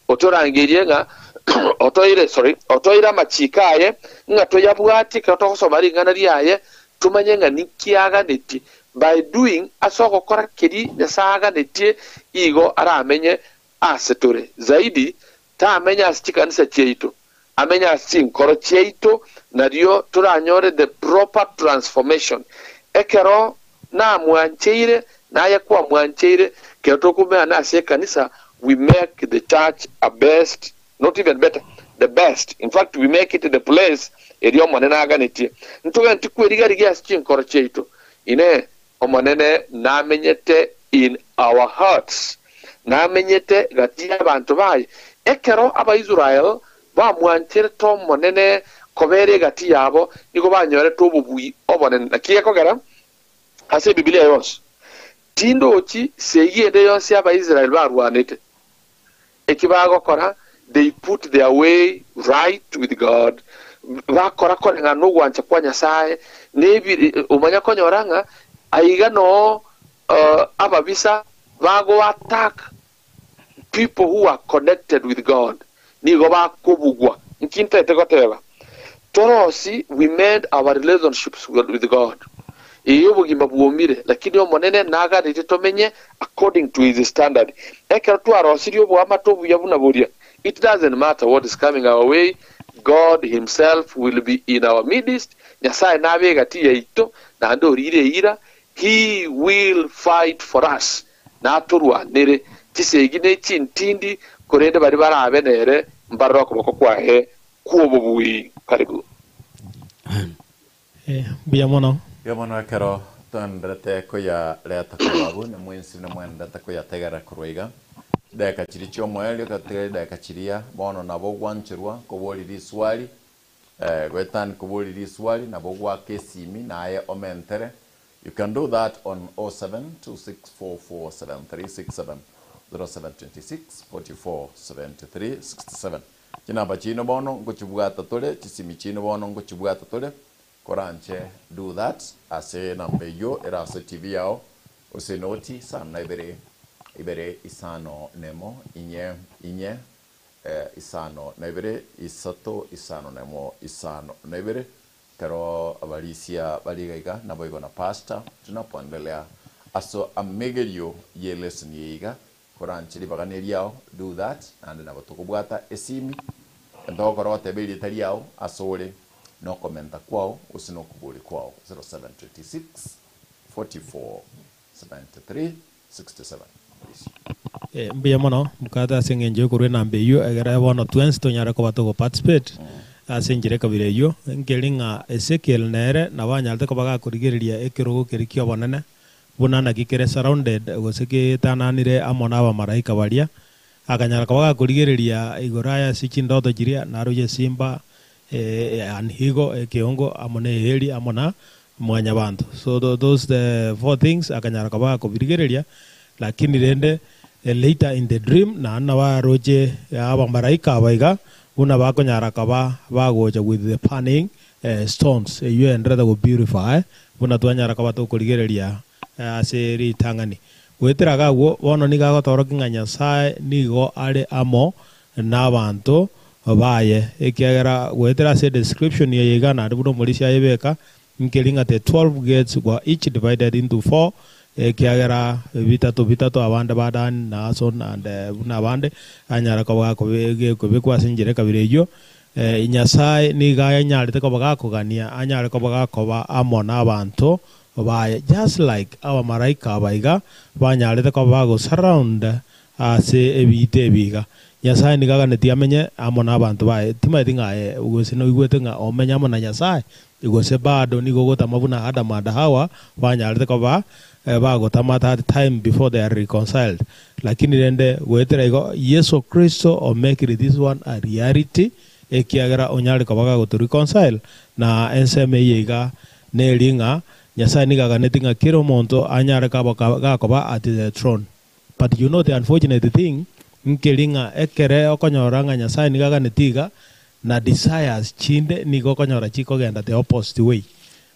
otorangeirie ng'a otoire, sorry, otoire amachiiko aye, ng'a toyabwatie ekero togosoma ring'ana riaye, tomanye ng'a ninki aganetie. By doing, ase ogokora keria Nyasae aganetie, igo aramenye ase tore. Zaidi, tamenye ase chikanisa chiaito, amenye ase chinkoro chiaito, nario toranyore the proper transformation. Ekero namwancheire, naye kwamwancheire, kero tokomeana ase ekanisa, we make the church a best, not even better, the best, in fact we make it the place eria Omonene aganetie. Ntogenti kweriga-rigia ase chinkoro chiaito. Inee! Omonene namenyete in our hearts, namenyete gati y'abanto baye. Ekero Abaisrael bamwancherete Omonene Kobera egati yabo nigo banyorete obobui obonene. Naki gekogera ase Ebibilia yonsi, tindochi segi ende yonsi Abaisraeli barwanete. Eki bagokora, they put their way right with God, bakora koreng'ana nogwancha kwa Nyasae, nebi omanya konyora ng'a aiga noo ababisa bago attack people who are connected with God, nigo bakobugwa. Nki ntaete goteba? Torosi we mend our relationships with God. Ee, obogima bwomire, lakini Omonene naganetie tomenye according to his standard. Ekero twarosirie oboamate obuya buna boria, it doesn't matter what is coming our way, God himself will be in our midst, Nyasae nabe egati yaito, naende orire eira, he will fight for us, natorwanere chisegi ne chintindi, korende baria barabe nere mbarore okoboko kwaye kw'obobui. Karibu. Mbuya mono. Mbuya mono ekero twenderete koyareta korwa abwo, na mwensi buna mwenderete koyategerera korwa iga. Chidakika chiria chi'omoerio, ekero totegerire chidakika chiria, bono nabo ogwancherwa koboria riswali, goetani koboria riswali, nabo ogoaka esimi naye omentere. You can do that on 0726447367, 0726 44 73 67. Chinamba chiino bono ngochibwata tore, chisimi chiino bono ngochibwata tore, koranche do that ase enamba eyio ere ase TV yao, gose enoti isano na ibere, ibere isano nemo, inye inye isano na ibere, isato isano nemo, isano na ibere. Ekero abarisia bare iga iga, naboigo na pastor, tunapoendelea ase amegerio ye lesson eye iga, koranche ribaga neriao, do that, naende nabo tokobwata esimi, egento ogokora goteba erieta riao ase ore, na okomenta kwao, gose na okoboria kwao, 0726 44 73 67. Please. Mbuya mono mokate ase eng'encho yokorwa enamba eyio egere bono twensi tonyare koba togo participate ase enchera ekabira eyio. Nkeri ng'a Ezekiel nere nabo anyarete koba gakorigereria ekerogo keria ki'obonene buna naki kere surrounded gose geetananire amo nabamalaika baria, akanyara koba gakorigereria igoro aye ase chindoto chiria, naroche esimba, an eagle, ekeongo, amo ne eeri, amo na mwanyabanto. So those the four things akanyara koba gakobirigereria, lakini rende later in the dream naende nabo aroche abamalaika aba iga buna bakonyara koba bagocha with the burning stones, eyio enderete go purify buna twanyara koba tokorigereria ase ritang'ani. Goetera iga agwo, bono nigo agotorokia ng'a Nyasae nigo are amo nabanto baye, ekiagera goetera ase edescription eye iga naende buna omorisia ayebeka, nkeri ng'a the twelve gates were each divided into four, ekiagera bitato bitato abande ba Dan na Ason and buna abande anyare koba gakobekwa ase enchera ekabira eyio, Nyasae nigo anyarete koba gakogania anyare koba gakoba amo nabanto baye, just like abamalaika aba iga banyarete koba bagosurround ase ebiita ebi iga. Nyasae nigo aganetie amenye amo nabanto baye. Timaeti ng'a aye gose noigwete ng'a omenye amo na Nyasae, gose bado nigo ogotama buna Adam and Hawa banyarete koba bagotama that time before they are reconciled. Lakini rende goetera igo Yeso Kristo omekire this one a reality ekiagera onyare koba gagoto reconcile na ensemo eye iga neri ng'a Nyasae nigo aganeti ng'a kera omonto anyare kaba gakoba at the throne. But you know the unfortunate thing nkeri ng'a ekere okonyora ng'a Nyasae nigo aganeti iga na desires chinde nigo okonyora chikogenda the opposite way.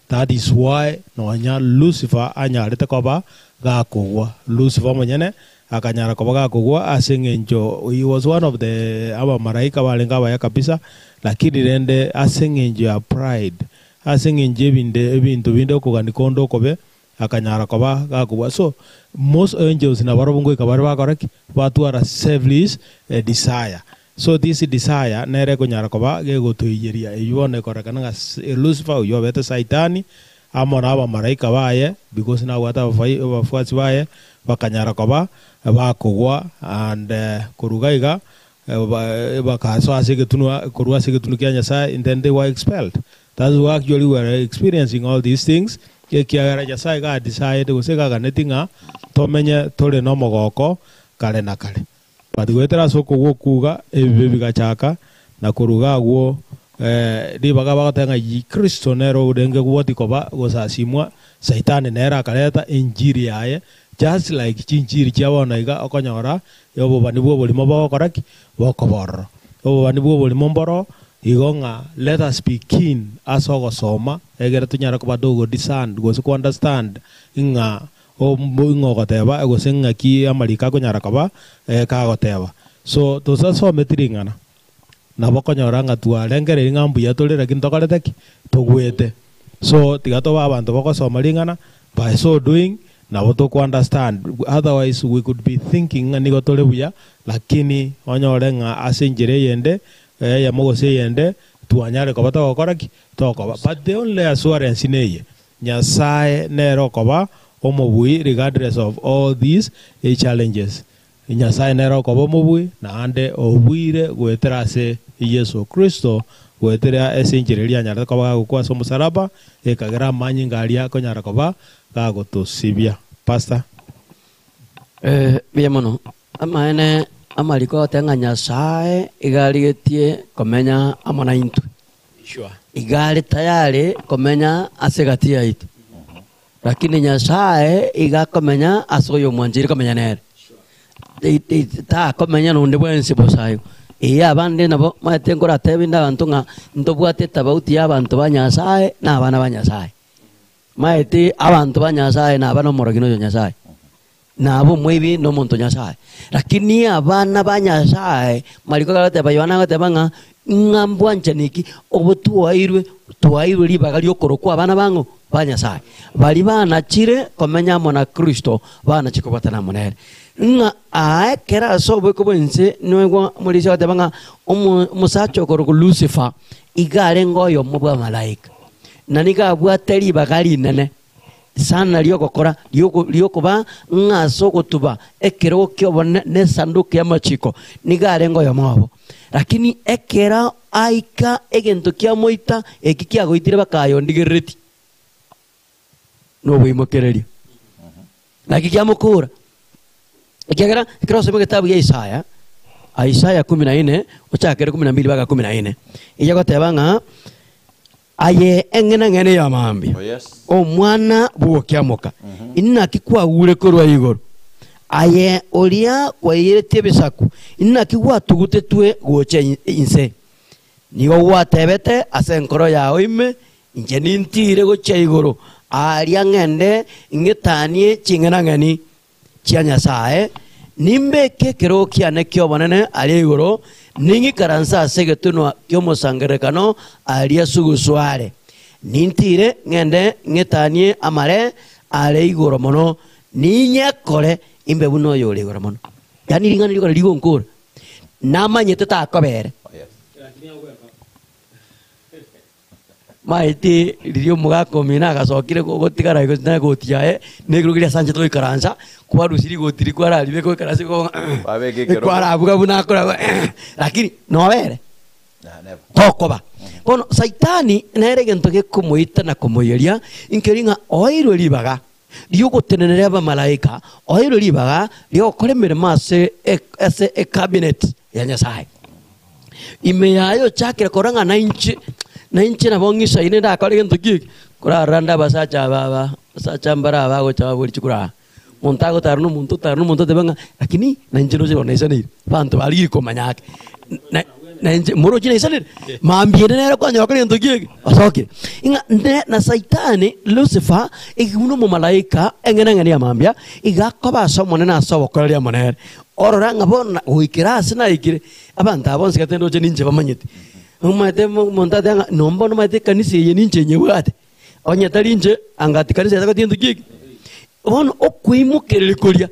That is why nonya Lucifer anyarete koba gakogwa. Lucifer omonyene akanyara koba gakogwa ase eng'encho he was one of the abamalaika barenge abaya kabisa, lakini rende ase eng'encho ya pride, ase eng'encho y'ebinde ebinto binde okogania konde okobe, akanyara koba gakogwa. So, most angels nabarobwo ngoika bare bakora ki? Batwara selfish desire. So this desire nere ekonyara koba gegotoiyeria eyio bono ekorekana ng'a Lucifer oyio obete Saitani amo na abamalaika baye because nabwate abafuasi baye bakanyara koba bakogwa and korwa iga iga bakasoa ase egetunwa korwa ase egetunwa kia Nyasaye and then they were expelled. That's why actually we are experiencing all these things ekiagera Nyasaye ga decide gose gaganeti ng'a tomenye tore nomogoko kare na kare. But goetera ase okogwa okuga, ebibe bigachaka, na koruga agwo Ribaga bagoteba ng'a Kristo nere orenge gwotia koba gosasimwa, Saitani nere akareta enchiri yaye, just like chinchiri chia bono iga okonyora obobani bw'oborimo bogokora ki? Bokoba ororo. Obobani bw'oborimo mboro igo ng'a let us be keen ase ogosoma egere tonyare koba togo discern gose ko understand ng'a ng'a ogoteba gose ng'aki amariko akonyara koba kagoteba. So tosasometi ring'ana. Nabo okonyora ng'a twarengereiri ng'a mbuya tore lakini ntokorete ki? Togwete. So tiga tobe abanto bagosoma ring'ana, by so doing nabo toko understand, otherwise we could be thinking ng'a nigo tore buya lakini onyore ng'a ase enchera eyende, eyemo gose eyende, twanyare koba togokora ki? Tokoba. But the only assurance neye, Nyasaye nere okoba omobui regardless of all these challenges. Nyasae nere okoba omobui, naende obuire goetera ase Yeso Kristo, goetera ase enchera eria anyarete koba gagokwa ase omosalaba, ekagera amanyinga aria akonyara koba gagotosibia. Pastor. Mbuya mono. Amaene amariko agoteba ng'a Nyasae iga arigetie komenya amo naintwe. Iga are tayari komenya ase egati yaito. Lakini Nyasae iga akomenya ase oyomwancheire komenya nere. Takomenya nonde bwensi bosa igo. Ee abande nabo maete nkoratebe inde abanto ng'a ntobwate etabauti ya abanto ba Nyasae na abana ba Nyasae. Maete abanto ba Nyasae naba nomorogi na oyo Nyasae. Naba omoibi na omonto o Nyasae. Lakini abana ba Nyasae, mariko agoteba Yohana agoteba ng'a ng'a mbwanchani ki obo twaeirwe, twaeirwe ribaga riokorokwa abana bang'o? Ba Nyasae. Baria banachire komenya amo na Kristo, banachire kobwatana amo nere. Ng'a aa ekero ase oboiko bw'ense noigwa omorisia agoteba ng'a omo omosacha okorokwa Lucifer, iga arenge oyomo bw'amalaika, na nigo abwate ribaga rinene. Sana ri'ogokora, ri'okoba ng'a ase ogotuba ekerogo ki'obonene na esanduku y'amachiko, nigo arenge oyomo obo. Lakini ekero aika egento kiamoita, eki kiagoitire bakayondigereretie noboimokereria. Naki kiamokoora? Ekiagera ekero osome egetabu gia Isaya, Isaya kumi na ine, ochakere kumi na mbili mpaka kumi na ine, eyegoteba ng'a Aye eng'enang'eni ya mambia, Oh, yes. omwana bw'ogokiamoka, inaki kwagure korwa igoro? Aye oria kwaiyeretie ebisaku, inaki gwatugutetwe gocha inse? Nigo gwatebete ase enkoro yao ime, Inche nintiire gochia igoro, aaria ng'ende ng'etanie ching'enang'eni chia Nyasae, nimbeke ekerogo kiane ki'obonene aria igoro, ning'ikaranse ase egetunwa ki'omosangererekano aria sugusu are. Nintiire ng'ende ng'etanie amare are igoro mono, ninyekore imbe buna oyore igoro mono. Yaani ring'ana rigoro rigonkora, namanyete takobere. Maete riria omogaka omino agasokire gotigara igo na egoti yaye, na ekerogo keria asanchete goikaransa, kwarusia rigoti riria kwararibeka oikaranse igo Kwabeka ekerogo. kwarabuga buna akora lakini nobere Nah, never. tokoba. Bono saitani nere egento gekomoita na komoyeria, nkeri ng'a oeirwe ribaga riogoteneneria abamalaika, oeirwe ribaga riogokora emeremo ase ase ecabinet ya Nyasaye. Ime yaye ochakire korora ng'a nainche, nainche nabo ng'isaine ndakore gento ki eke, korarora nde abasacha aba aba, abasacha mbare aba bagocha babori chikura aa, monto agotara na omonto otara na omonto oteba ng'a lakini nainche ndoche bono naisaneire, abanto barigirie komanya ake, na nainche moroche naisaneire, mambia ere nere okonyora kore gento ki eke, osokire. Ng'a nde na saitani, Lucifer, eki buna omomalaika eng'enang'eni ya mambia, iga akoba ase Omonene ase obokoreri amo nere. Orora ng'a bono goikera aase naikire, abanto aba bonsi gete ndoche ninche bamanyete. Omanyete omonto ateba ng'a no mbono omanyete ekanisa eye ninche nyebwate, onye tari inche anga tikanisa eye tagoti gento ki eke. Bono okoimokereria koria,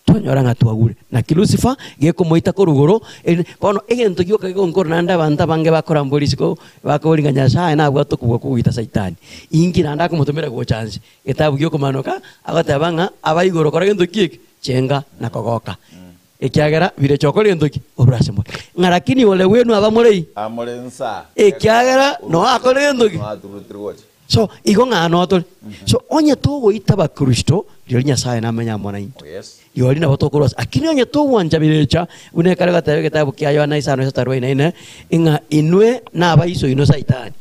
twanyora ng'a twagure. Naki Lucifer, gekomoita korwa igoro, erinde bono egento gioka gegonkora naende abanto abange bakorambora isiko, bakoboria ng'a Nyasaye nabwate okobua kogoita Saitani. Inki naende akomotomera gocha nse? Getabu gi'okomanoka, agoteba ng'a aba igoro kora gento ki eke? Chenga na kogoka, ekiagera birecha okore gento ki? Orure ase more. Ng'a lakini ole bwenu aba morei, Amore nsa. ekiagera noa akore gento ki? Noa aturutire gocha. So igo ng'a notore. So onye togoita abakristo, rirorio Nyasaye namenye amo naintwe. Oh, yes. Rirorio nabo tokorwa ase. Lakini onye togwancha birecha, buna ekare goteba egetabu kia Yohana isano isato arobaini na ine, ng'a inwe nabaiso inwe Saitani.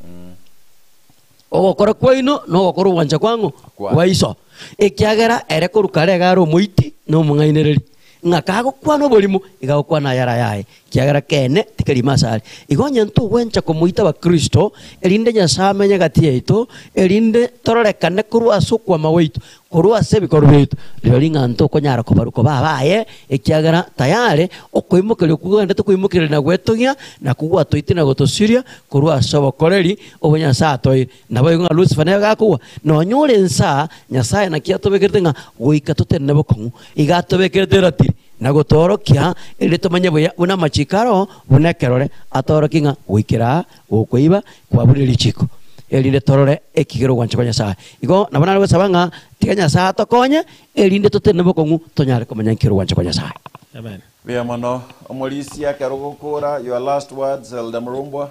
Ogokora kwaino nogokora ogwancha kwang'o? Kwa. Kwa iso. Ekiagera ere korwa kare iga are omoiti na omong'ainereria, ng'a kagokwana oborimo, iga agokwana ayare ayaye, ekiagera keene tikerimo asare. Igo onye ntogwencha komoita abakristo, erinde Nyasae amenye gati yaito, erinde tororekane korwa ase okwama gwaito, Korwa ase ebikorwa biaito, rirorio ng'a ntokonyara kobarwa koba abaye, ekiagera tayare okoimokereria okwo kogendete koimokereria na gwetogia, nakwo gwatoitire na gotosiria korwa ase obokoreri obo Nyasae atoeire. Naboigo ng'a Lusifa nere gakogwa, nonya ore inse aa, Nyasae naki atobekerete ng'a goika totenene bokong'u, iga atobekerete eratiri, na gotoorokia, erinde tomanye buya buna amachiko aro, buna ekerore, atoorokie ng'a goikera aa gokoiba kwabunire richiko, erinde torore ekigera ogwancha kwa Nyasae. Igo nabo nare gosaba ng'a tiga Nyasae atokonye, erinde totenene bokong'u tonyare komanya nki kere ogwancha kwa Nyasae. Amen. Mbuya mono omorisia ekero ogokora your last words Elder Murumbwa.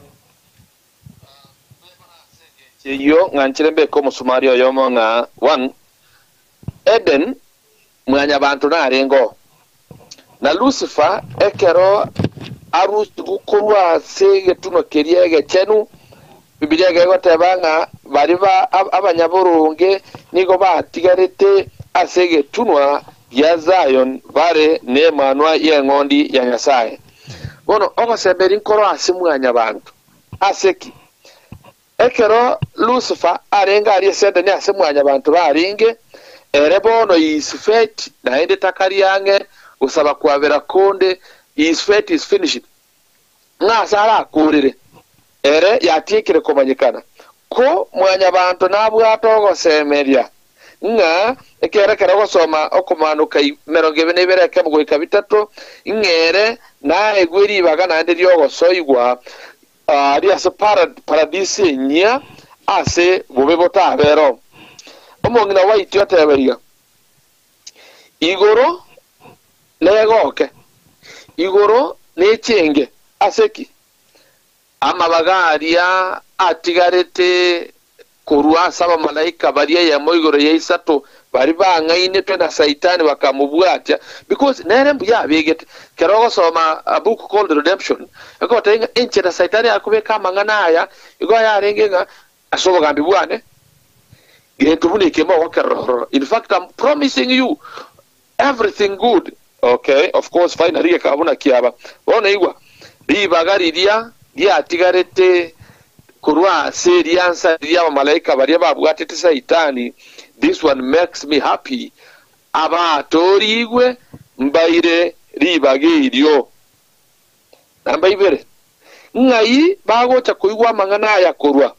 Eyio ng'anchire mbeke omosumari oyomo ng'a one, Eden Mwanyabanto narenge oo. Na Lusifa ekero arusigwe korwa ase egetunwa keria egechenu, Bibilia iga egoteba ng'a baria ba abanyaboronge nigo batigarete ase egetunwa gia Zion bare nemanwa y'eng'ondi ya Nyasae. Bono ogosemeria nkoro ase mwanyabanto. Ase ki? Ekero Lusifa arenge aria ase Edeni ase mwanyabanto barenge, ere bono his fate naende takari ang'e gosaba kwabera konde, his fate is finished, ng'a ase arakoorere, ere yatiekire komanyekana. Ko mwanyabanto nabwate ogosemeria, ng'a ekiagera ekero ogosoma okomaanoka emerongo ebere na ibere ekemo goika bitato, ng'a ere naegwe ribaga naende ri'ogosoigwa, Aria ase Paradiso enyia, ase bobe botabero. Omong'ina gwaitwe ateba iga, Igoro negoke, igoro nechenge. Ase ki? Amabaga aria atigarete Korwa ase abamalaika baria eyemo igoro ya isato baria bang'ainetwe na Saitani bakamobwatia, because nere mbuya abegete. Kero ogosoma a book called Redemption, egotebia ng'a enchera Saitani akobeka amang'ana aya igo ayarenge ng'a ase obogambi bwane gento buna eke mogokerora ororo. In fact I'm promising you everything good. Okay, of course finally gekaba buna kiaba. Bono igwa, ribaga riria riatigarete korwa ase riansa riria abamalaika baria babwatete Saitani, this one makes me happy, abatoorigwe mbaire ribaga erio. Namba ibere, ng'ai bagocha koigwa amang'ana aya korwa?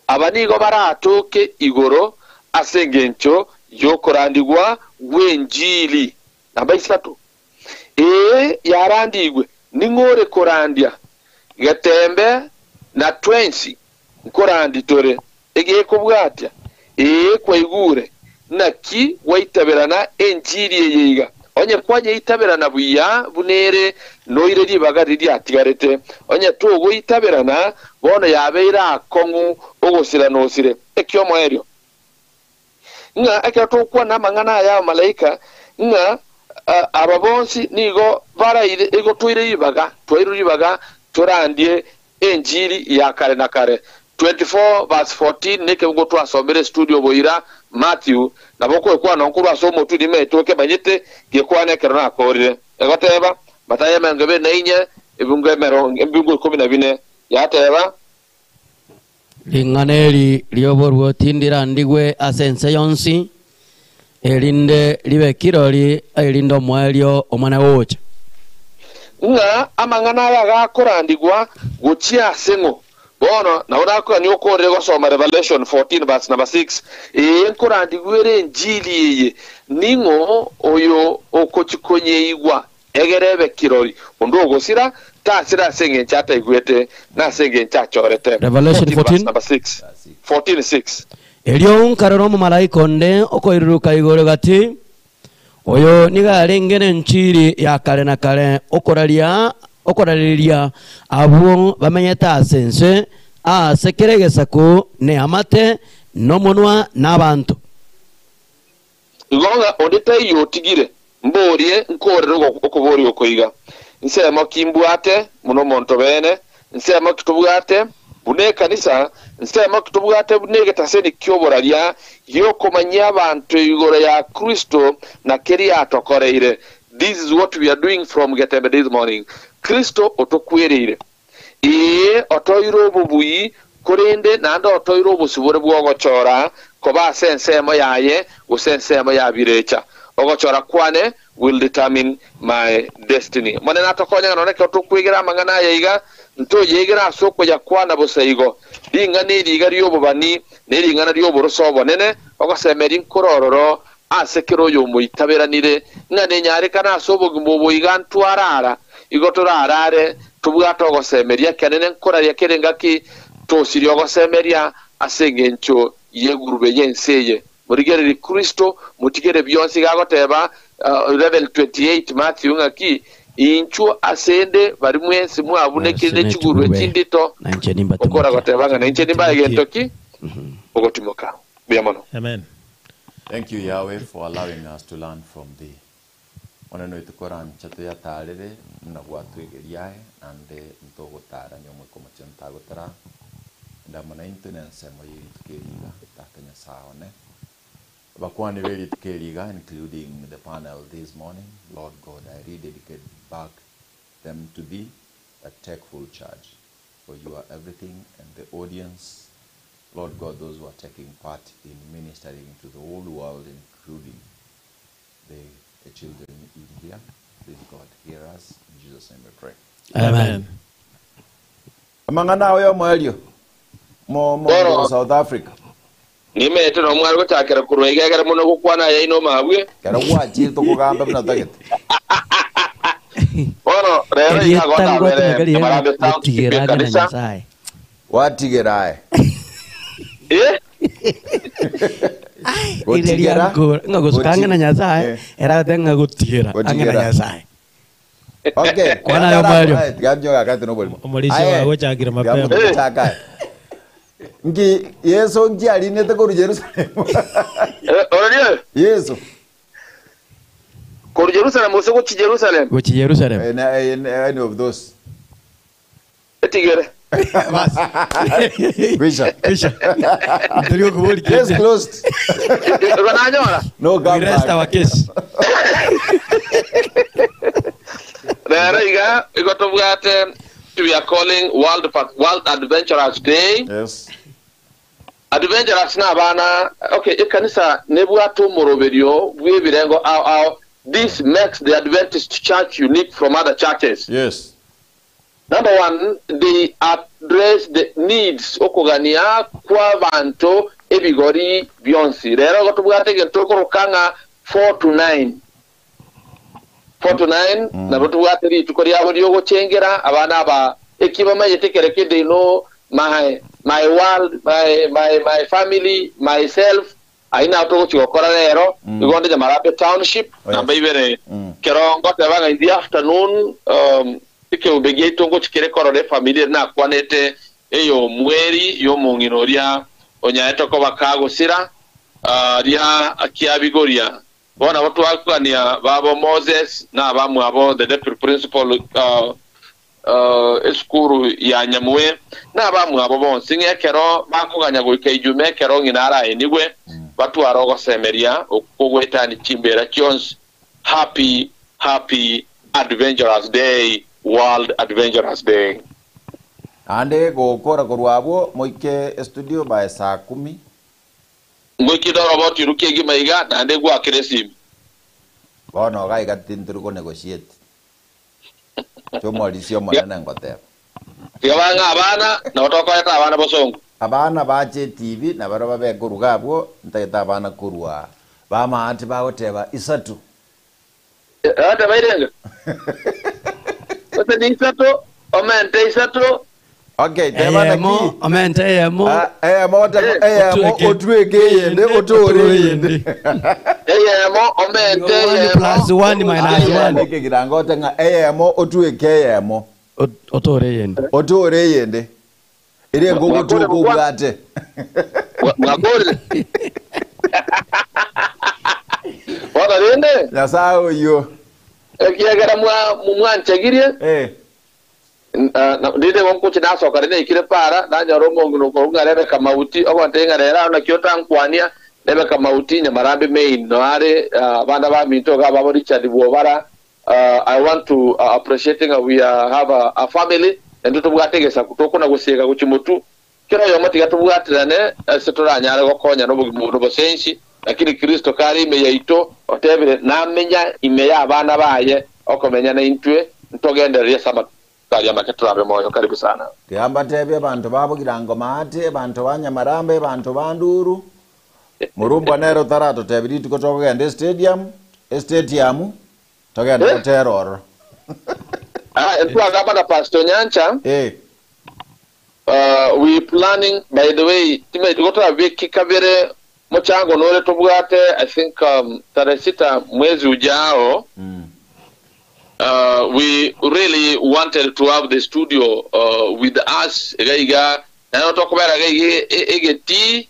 Aba nigo baratoke igoro ase engencho y'okorandigwa gw'enchili. Namba isato, Ee, yarandigwe, ning'o ore korandia? Getembe na twensi nkorandi tore. Egekobwatia, Ee, kwaigure, naki gwaitaberana enchili eye iga? Onye kwanyeitaberana buya buna ere, noire ribaga riria riatigarete. Onye togoitaberana, bono yabeire aakong'u ogosira nosire. Ekiomoerio, ng'a ekero togokwana amang'ana aya abamalaika, ng'a aba bonsi nigo baraire, igo toire ribaga, twairwe ribaga torandie Enchiri ya kare na kare. 24 verse 14 Nekebugo twasomire estudio boira Matthew, nabo okwekwana nkorwa ase omotwe nimaete okemanyete gekwana ekero nakorire. Egoteba, Matayo emerongo ebere na inye, ebingo emerongo ebingo ikomi na bine, yateba. Ring'ana eri ri'oboruoti ndirandigwe ase ense yonsi, erinde ribe kirori, erinde omoerio omane gocha. Ng'a amang'ana aya gakorandigwa gochia ase ng'o? Bono nabo nakogania okoorere gosoma Revelation 14 verse number 6, Ee, nkorandigwe ere enchili eye, ning'o oyo ogochi konyeigwa egere ebe kirori? Onde ogosira, tasira ase engencho ataigwete, na ase engencho achorete. Revelation 14 verse 14. number 6, 14 6. Erio nkarora omomalaika onde okoiruruka igoro gati, oyo nigo arenge nenchiri ya kare na kare okoraria okorareria abwo bamenyete ase ense, Ase kera egesaku neamate, nomonwa, na abanto. Igo ng'a onde taiyo otigire, mborie nkorere okoboria oko iga, Nsemo ki mbwate buna omonto beene? Nsemo ki tobwate buna ekanisa? Nsemo ki tobwate buna egetaseni ki'oboraria gi'okomanyia abanto igoro ya Kristo na keria atokoreire? This is what we are doing from Getembe this morning. Kristo otokwereire. Ee, otoire obobui, korende naende otoire obosibore bw'ogochora koba ase ensemo yaye gose ensemo ya birecha. Ogochora kwane will determine my destiny. Omonene atokonye ng'a nonya ekero tokwegera amang'ana aya iga, ntoyegere ase okoyakwana bosa igo. Ring'ana eri iga ri'obobani, ne ring'ana ri'oboroso obonene, ogosemeria nkore ororo ase kera oyomoitaberanire, ng'a nenyarekane ase obogima obo iga ntwarara, igo torarare tobwate ogosemeria ekenene nkoraria kera engaki tosirie ogosemeria ase engencho y'egurube y'ense eye. Morigererie Kristo, motigere bionsi iga agoteba, 11:28 Matthew, ng'aki, Inchuo ase 'nde baria mwensi mwabunekire ne chigurube chindito, Na inche okora nimbatimokie. goteba ng'a nainche nimbae gento ki? Ogotimoka. Mbuya mono. Amen. Thank you, Yahweh, for allowing us to learn from thee. Monene oito korancha toyatarere buna gwatwegeria aye, naende ntogotarania Omoika Omochenu tagotara ende amo naintwe nensemo ye rituko eri iga, Tata Nyasae one. Abakwani be rituko eri iga, including the panel this morning, Lord God, I rededicate back them to thee, that take full charge, for you are everything, and the audience, Lord God, those who are taking part in ministering to the whole world, including the, the children in here. Please, God, hear us. In Jesus' name we pray. Amen. Amang'ana ayo omoerio mo mo Boro. South Africa. Nimeete nomware gochakera korwa iga egere mono gokwana aya ino mabwe. Kero gwachire tokogamba buna tagete. Bono rero iga Erieta gotabere ngotumeka riria Marambe Township gotigera ang'e na ekanisa. Nyasae. Watigera aye. Eh? Ire Gotigera. riankora ng'a gosuka ang'e na Nyasae Eh. eragete ng'a gotigera ang'e na Gotigera. Nyasae. Okay. Kwana ayo omoerio. Tigamnyoga akati noborimo. Omorisia Aye. wagochakire mapema. Tigamugochaka aye. Nki Yesu nki arinete korwa Jerusalem. Eh, Ororie Yesu. koru Jerusalem gose gochi Jerusalem Gochi Jerusalem. Eh, na- eh, eh, any of those. etigere. Bas. Kwisha. Kwisha. Turi okobori Case kende. closed. Igo nanyora. No We rest comeback. our case. Rero iga igo tobwate we are calling World World Adventurers Day. Yes. Adventurers na abana okay ekanisa nebwate omoroberio bw'ebirengo ao ao. This makes the Adventist Church unique from other churches. Yes. Number one, they address the needs okogania kw'abanto ebigori bionsi. Rero igo tobwate egento okoroka ng'a 4 to 9. 4 to 9 nabo tobwate rituko riabo riogochengera abana aba eki bamanyete kereke they know my my world my my my family myself aina togochi gokora rero igo ndi Nyamarabe Township Oh, yes. namba ibere Mm. kero ngotebaga in the afternoon ekeombe giaito ngochikere korora efamily nakwanete eyo omweri yomong'ina oria onyaete koba kagosira ria akiabigoria bono nabo twakwania babo Moses na abamwe abo the deputy principal esukuru ya Nyamue na abamwe abo bonsi ng'ekero bakoganya goika ijume ekero ng'ina araenigwe batwara ogosemeria okogwetani chimbera chionsi. Happy happy Adventurers Day, World Adventurers Day. Ande gokora korwa abwo moike studio by saa kumi. Ngoikire oroboti rukia egima iga naende gwakire esimi. Bono iga iga tintiri ko negotiate. Chomorisia omonene ngoteba. Tiga bang'a abana nabo tokoreta abana bosongo. Abana bache TV na baro babe koruga abwo ntagete abana korwa bamaate bagoteba isatu. Ate bairenga. Ose ni isato, omente isato, Okay, teba Eyemo, naki. omente eyemo. Ah, eyemo Eh. eyemo otweke yende otore yende. eyemo, omente One eyemo. plus one minus one. Neke kirango otenga eyemo otweke eyemo Otore yende. otore yende. Ere ngogotuka obwate. Mwakorire. Bono rende Nyasaye oyo. ekiagera mwanchegirie Eh. Rinde gonkuchi nasoka rinde ikire para nanyora omong'ina okorwa Rebecca Mauti ogonte ng'a rero nakio tankwania Rebecca Mauti Nyamarambe main no are abana ba minto ga babo Richard Bwobara. I want to appreciate nga we have a family and tubwategesa kutokona gusega guchimutu kero yomo tiga tubwatirane ase toranyare gokonya n'obogima n'obosensi lakini Kristo kari ime yaito otebire namenya ime ya abana baye okomenya na intwe ntogendereria sama karia make turabe moyo. Karibu sana. Tiamba tebia bantu babugirango maate, bantu ba Nyamarambe, bantu ba Nduru. Murumbwa nero tarato tebiri tuko tokogenda stadium, stadium togenda Eh? gotera oro. Twagamba na Pastor Nyancha. Eh. We planning, by the way, time tugotora wiki kabere muchango nore tubwate, I think tarehe 6 mwezi ujao. We really wanted to have the studio with us gaiga na tokobera gaiga egeti.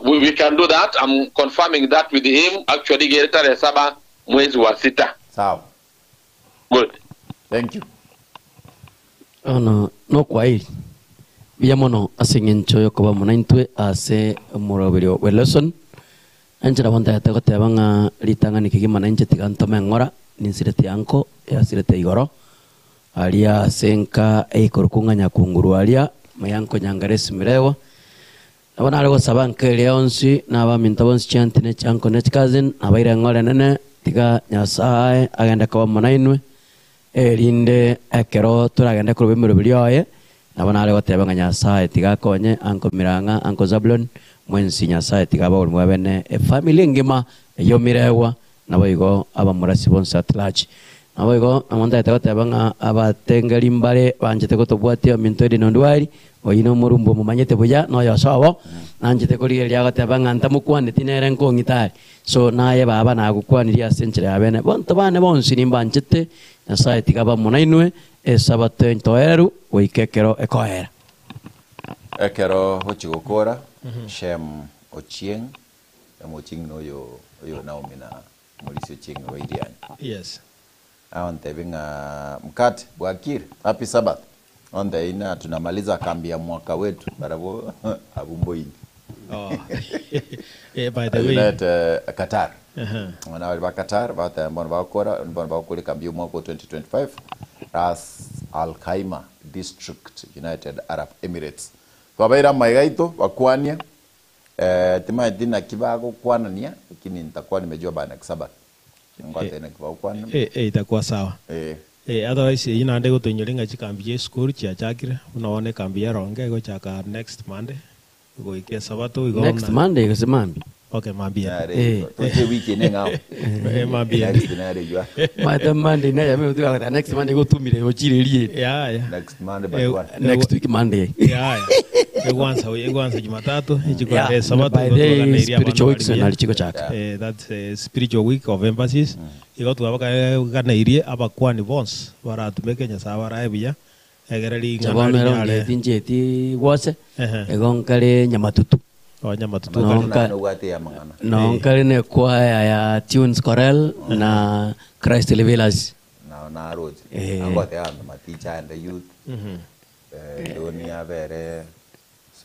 We can do that. I'm confirming that with him actually gere tarehe 7 mwezi wa 6. Sawa. Good. Thank you. Ono no kwairi buya mono ase eng'encho yokoba muna intwe ase omoroberi wa lesson enchera bontagete goteba ng'a ritang'ani kegima na inche tiga ntome eng'ora ninsirete yanko yasirete igoro aria ase nka eikorokwa ng'a nyakunguru aria mayanko nyangare esimirewa nabo nare gosaba nka eria onsi na abaminto bonsi chianti ne chianko ne chicousin nabaire eng'ora enene tiga Nyasaye agende koba muna inwe erinde ekero toragende korwa emeroberi oye nabo nare goteba ng'a Nyasaye tiga akonye anko Mirang'a anko Zabulon mwensi Nyasaye tiga abagori mwabene efamily engima eyomirewa nabo igo abamurasi bonsi at large nabo igo nabo ntagete goteba ng'a abatengeri mbare banchete gotobwatia ominto eri nondwari oyi na omorumbo omomanyete buya noyosobo nanchete korigereria agoteba ng'a ntamokwaneti nere nkong'itari so naye baba nagokwanirie ase enchera ya bene bonto bane bonsi nimbanchete Nyasaye tiga bamuna inwe esabato entoereru goika ekero ekoera. Ekero gochigokora Shem Ochieng, Shem Ochieng noyo oyo Naomi na Maurice Ochieng wairianya. Yes. Aonte binga mkate bwakire happy Sabbath. Onde ina tunamaliza kambi ya mwaka wetu barabo abumboini. Oh. By the way. United Qatar. Wana wali ba Qatar bata mbona bakora mbona bakora kambi ya mwaka 2025 Ras Al Khaimah District United Arab Emirates. Twabaira maigaito bakwania tima dina kibago kwanania lakini nitakuwa nimejua bana Sabbath. Ngwate na kibago kwana. Itakuwa sawa. Otherwise ina ande gotonyoringa chikambi ye school chiachakire unaone kambi ya ronge gochaka next Monday goike sabato igo Next Monday gose mambi. Okay, mambi. Toche wiki ne ngao. Mambi. Next nare jua. Mata Monday na yame utuka next Monday gotumire gochirerie. Yeah, yeah. Next Monday but one. Next week Monday. Yeah, yeah. Egwansa Jumatatu ichiko Yeah, sabato by the spiritual week so nalichiko chaka. That's a spiritual week of emphasis. Igo twabaka ganairie abakwani bonse baratumeke Nyasaye barae buya egereri Jabonero ng'ana rinyare. ngetinjeti gwose egonkare nyamatutu. O nyamatutu. No, No nkare ne kwaya ya Tunes Chorale na Christ Revealers. Na na road. Angote ya maticha and the youth. Doni abere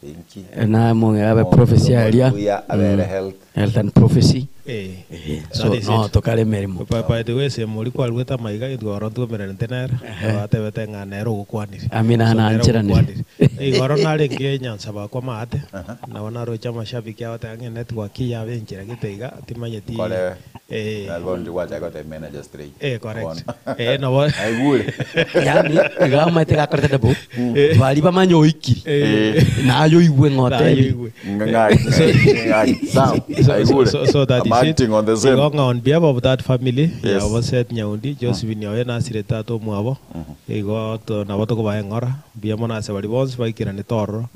sinki. Na munge abe prophecy aria. Abere health. Health and prophecy. So no tokare merimo. By the way se muri kwa rweta maiga igoro tumerente nere. Batebete ng'a nero gukwanire. Amina na anchiranire. Igoro nare nge nyansa bakwa maate. Na wana rocha mashabiki abate ng'e network ya benchira giteiga timanyeti. Kore. Nalbondi wacha got a manager straight. Correct. No. Aigure. Yani gama te gakorete dabo. Bali bamanyoiki. Nayo igwe ngote. Ngai. Sawa. Aigure. So that I'm is it. acting on the same. Igonga on behalf of that family, Yes. ya Oboset Nyaundi, Josephine Nyaoye nasire tatu mwabo. Igo to nabo tukubae ng'ora. Mbuya mono ase bari bonsi baikirane tororo.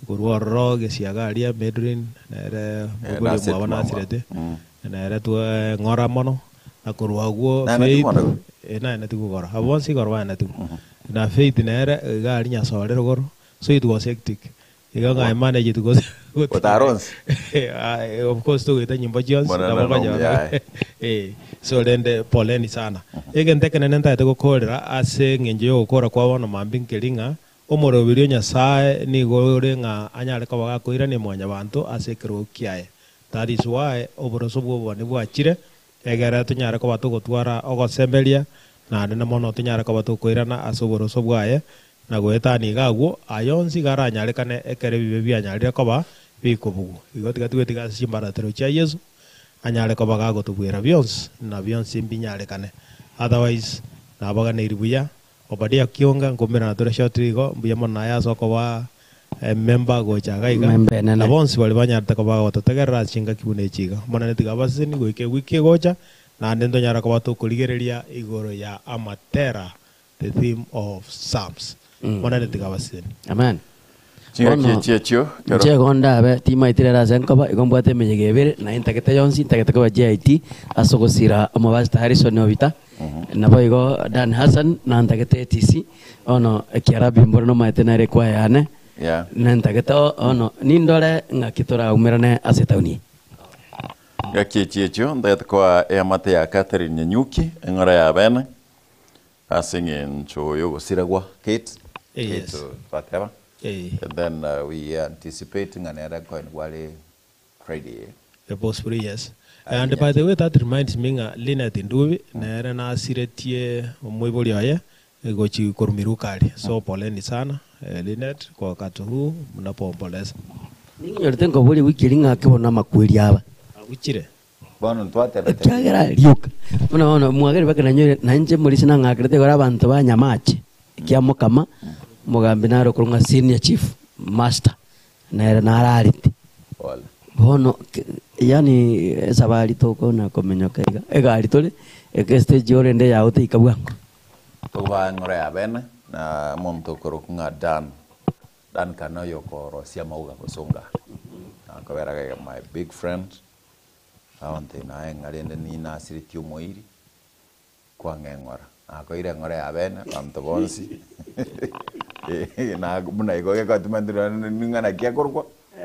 Korwa ororo gesiaga aria Medrin nere mobori nasirete mwabo mama. nasirete. Nere twe ng'ora mono. Na korwa agwo Naye Faith natigukora? Naye natigukora. Abo bonsi igoro baye natigu. Na Faith nere iga aria Nyasaore rogoro. So it was hectic. Igo ng'a I managed gose Gotara onsi? Of course togoeta nyimbo chionsi Mbona nabo nana okonyora. omuyaye. Eh, so rende poleni sana. Egento ekenene ntagete gokorera ase eng'encho ya ogokora kwa bono mambia nkeri ng'a omoroberi o Nyasaye nigo ore ng'a anyare koba gakoirania mwanyabanto ase ekerogo kiaye. That is why oboroso bwa obobani bwachire, egere tonyare koba togotwara ogosemeria, naende na mono tonyare koba tokoirana ase oboroso bwaye, na goetania iga agwo, aya onsi iga aranyarekane ekero ebibe bianyarire koba bikobugwa. Igo tiga twetiga ase chimbaratero chia Yeso, anyare koba gagotobuera bionsi, na bionsi mbinyarekane. Otherwise, nabaganeirie buya, Obadia Kionga, nkomerana tore shortly igo, mbuya mono naye ase okoba emember gocha iga iga, Member enene. na bonsi baria banyarete koba bagototegerera ase chingaki buna echi iga. Omonene tiga abasesenie goika ewiki egocha, naende ntonyara koba tokorigereria igoro ya amatera, the theme of Psalms. Omonene tiga abasesenie. Amen. Chingaki Bono, echi echio kero inche igo ndabe timaeti rero ase nkoba, igo mbwate emeyega ebere, naye ntagete yonsi, ntagete koba GIT ase ogosira omopastor Harrison Obita, naboigo Dan Hassan, na ntagete ATC, bono ekiarabi mbore nomaete nere ekwaya yane, Yeah. na ntagete bono nindore ng'aki toraumerane ase etaoni eye. Ngaki echi echio ntagete koa eamate ya Catherine Nyanyuki eng'ora ya bene ase eng'encho yogosiragwa Kate, Eh, yes. Kate twateba. Eh. And then we anticipate ng'a nere nkoenigwa are Friday. The possibly yes. And by the way that reminds me ng'a Linet Ndubi nere nasiretie omoibori oye gochi korwa Miruka aria. So poleni sana eh, Linet kwa wakati huu mnapoomboleza. Ninginyorete nkoboria wiki eria ng'ake bono amakweri aba. Aguchire. Bono ntwatebete. Ekiagera rioka. Buna bono mwagere bake nanyore nainche morisia nang'akerete igoro abanto ba Nyamache ekia mokama omogambi nare okorwa ng'a senior chief master nere nararete. Pole. Bono ke yaani esabari tokona kominyoka iga egari tore eke stage orende yago teika bwango. Tokoba eng'ora ya bene na omonto okorokwa ng'a Dan, Dan Kana oyo okorosia amauga gosonga. Nakobera iga my big friend, agontebia naye ng'a rende ninasiretie omoiri, kwang'a eng'ora. Nakoire eng'ora ya bene, abanto bonsi, na buna igo gekotimanyete nonye ning'a naki akorokwa,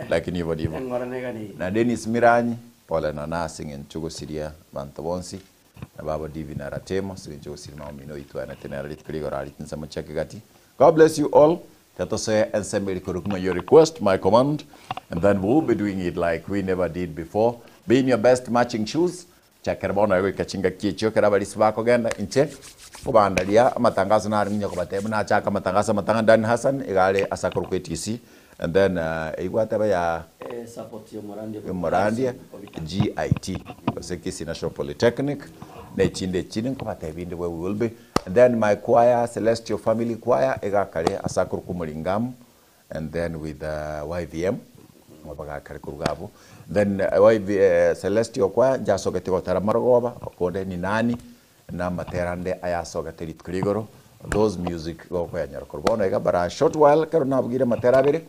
lakini ibo nibo. Eng'ora neganeirie. Na Dennis Miranyi, pole nonya ase eng'encho ogosiria abanto bonsi, na babo Divi na Ratemo, ase eng'encho ogosiria mama omino oitwe aenete nere rituko rigoro aria chinsemo chia kegati. God bless you all. Tatosoe ensemo eri korokwa ng'a your request, my command, and then we'll be doing it like we never did before. Be in your best matching shoes. Chakera bono goika chingaki echio ekero abarisi bakogenda inche kobandaria amatangazo nare ng'inya kobatebia buna achaka amatangazo amatang'ani Dan Hassan iga are ase akorokwa ATC and then eywo gwateba ya Omorandia GIT gose Kisii National Polytechnic na echinde echinde nkobatebia inde where we will be and then my choir Celestial Family Choir iga akare ase akorokwa Omoringamu and then with YVM bagakare koruga abwo then YV Celestial Choir nchasogete gotara marogoba okonde ni nani na amatera ande ayasogete rituko rigoro those music gokoyanyora korwa bono iga but a short while kero nabugire amatera abere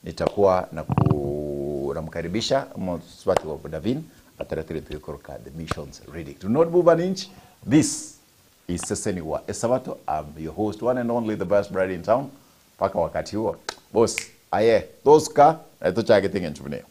nitakuwa na ku namkaribisha mosubati wa Davin ataretire tukikoroka the missions reading. Do not move an inch. This is Seseni wa Esabato. I'm your host, one and only, the best bride in town. Paka wakati huo boss aye those ka na tuchake tinge nchubuneo.